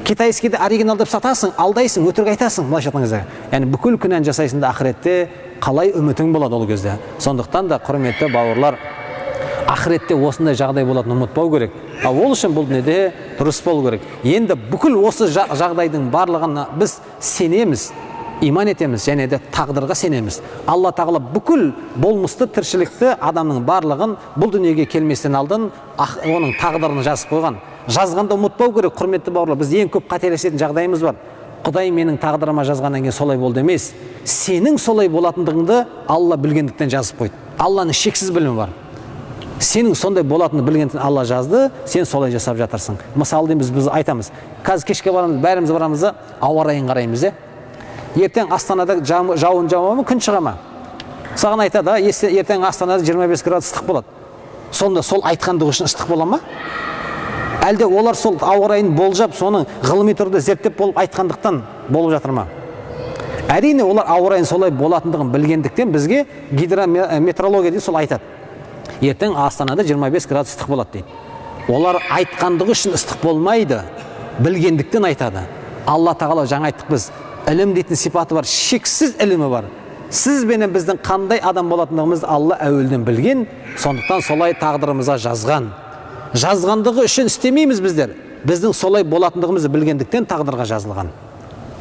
Китайскийді оригинал деп сатасың, алдайсың, өтірік айтасың, былайша айтқан кезде. Яғни бүкіл күнәні жасайсың да, ақыретте қалай үмітің болады ол кезде? Сондықтан да, құрметті бауырлар, ақыретте осындай жағдай болатынын ұмытпау керек. Ал ол үшін бұл дүниеде дұрыс болу керек. Енді бүкіл осы жағдайдың барлығына біз сенеміз, иман етеміз және де тағдырға сенеміз. Алла тағала бүкіл болмысты, тіршілікті, адамның барлығын бұл дүниеге келместен алдын оның тағдырын жазып қойған. Жазғанда ұмытпау керек, құрметті бауырлар, біз ең көп қателесетін жағдайымыз бар. Құдай менің тағдырыма жазғаннан кейін солай болды емес. Сенің солай болатындығыңды Алла білгендіктен жазып қойды. Алланың шексіз білімі бар. Сенің сондай болатынын білгендіктен Алла жазды, сен солай жасап жатырсың. Мысалы дейміз, біз айтамыз. Қазір кешке барамыз, бәріміз барамыз да, ауа райын қараймыз, е? Ертең Астанада жауын жауа ма, күн шыға ма? Саған айтады, ертең Астанада 25 градус ыстық болады. Сонда сол айтқандығы үшін ыстық бола ма? Әлде олар сол ауа райын болжап, соны ғылыми түрде зерттеп болып айтқандықтан болып жатыр ма? Әрине, олар ауа райын солай болатындығын білгендіктен бізге гидрометеорология дейді, сол айтады. Ертең Астанада 25 градус ыстық болады дейді. Олар айтқандығы үшін ыстық болмайды, білгендіктен айтады. Алла Тағала, жаңа айттық біз, ілім дейтін сипаты бар, шексіз ілімі бар. Сіз бенен біздің қандай адам болатындығымызды Алла әуелден білген, сондықтан солай тағдырымызға жазған. Жазғандығы үшін істемейміз біздер. Біздің солай болатындығымызды білгендіктен тағдырға жазылған.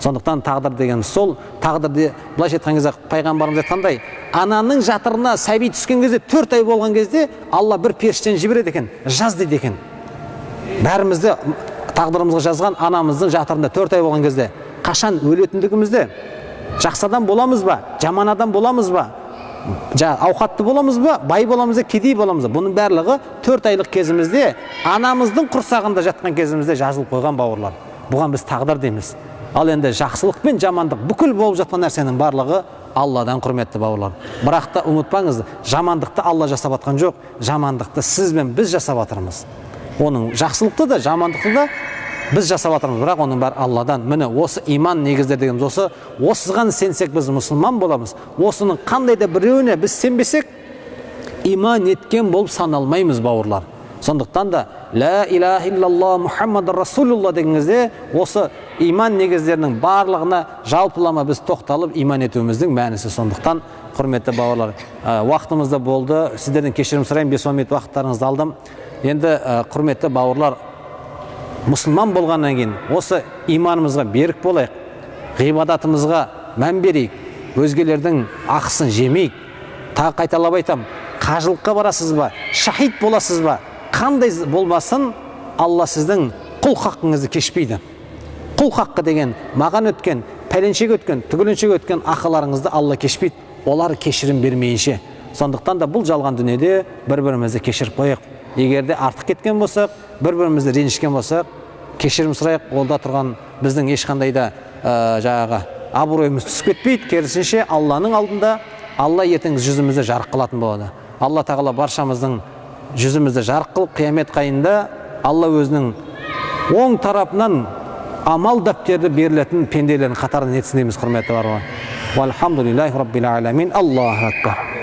Сондықтан тағдыр деген сол, тағдырды былайша айтқан кезде пайғамбарымыз айтқандай, ананың жатырына сәби түскен кезде 4 ай болған кезде Алла бір періштені жібереді екен, жаз дейді екен. Бәрімізді тағдырымызға жазған анамыздың жатырында 4 ай болған кезде қашан өлетіндігімізді, жақсы адам боламыз ба, жаман адам боламыз ба, ауқатты боламыз ба, бай боламыз ба, кедей боламыз ба, бұның барлығы 4 айлық кезімізде анамыздың құрсағында жатқан кезімізде жазылып қойған, бауырлар. Бұған біз тағдыр дейміз. Ал енді жақсылық пен жамандық, бүкіл болып жатқан нәрсенің барлығы Алладан, құрметті бауырлар. Бірақ та ұмытпаңыз, жамандықты Алла жасап жатқан жоқ, жамандықты сіз бен біз жасап жатырмыз. Оның жақсылықты да, жамандықты да біз жасап жатырмыз, бірақ оның бәрі Алладан. Міне, осы иман негіздері дегеніміз осы. Осыған сенсек, біз мұсылман боламыз. Осының қандай да біреуіне біз сенбесек, иман еткен болып саналмаймыз, бауырлар. Сондықтан да лә иляха иллаллах Мұхаммад расулулла деген кезде осы иман негіздерінің барлығына жалпылама біз тоқталып иман етуіміздің мәнісі. Сондықтан, құрметті бауырлар, уақытымыз да болды, сіздерден кешірім сұраймын, 5-10 минут уақыттарыңызды алдым. Енді, құрметті бауырлар, мұсылман болғаннан кейін осы иманымызға берік болайық, ғибадатымызға мән берейік, өзгелердің ақысын жемейік. Тағы қайталап айтам, қажылыққа барасыз ба, шахид боласыз ба, қандай болмасын, Алла сіздің құл хақыңызды кешпейді. Құл хақы деген маған өткен, пәленшеге өткен, түгеленшеге өткен ақыларыңызды Алла кешпейді, олар кешірім бермейінше. Сондықтан да бұл жалған дүниеде бір бірімізді кешіріп қояйық. Егер де артық кеткен болсақ, бір бірімізді ренжіген болсақ, кешірім сұрайық. Онда тұрған біздің ешқандай да жаңағы абыройымыз түсіп кетпейді, керісінше Алланың алдында Алла ертең жүзімізді жарық қылатын болады. Алла Тағала баршамыздың жүзімізді жарық қылып, қиямет қайында Алла өзінің оң тарапынан амал дәптерді берілетін пенделердің қатарынан етсін дейміз, құрметті бауырлар. Уалхамдулиллахи раббил аламин. Аллаху акбар.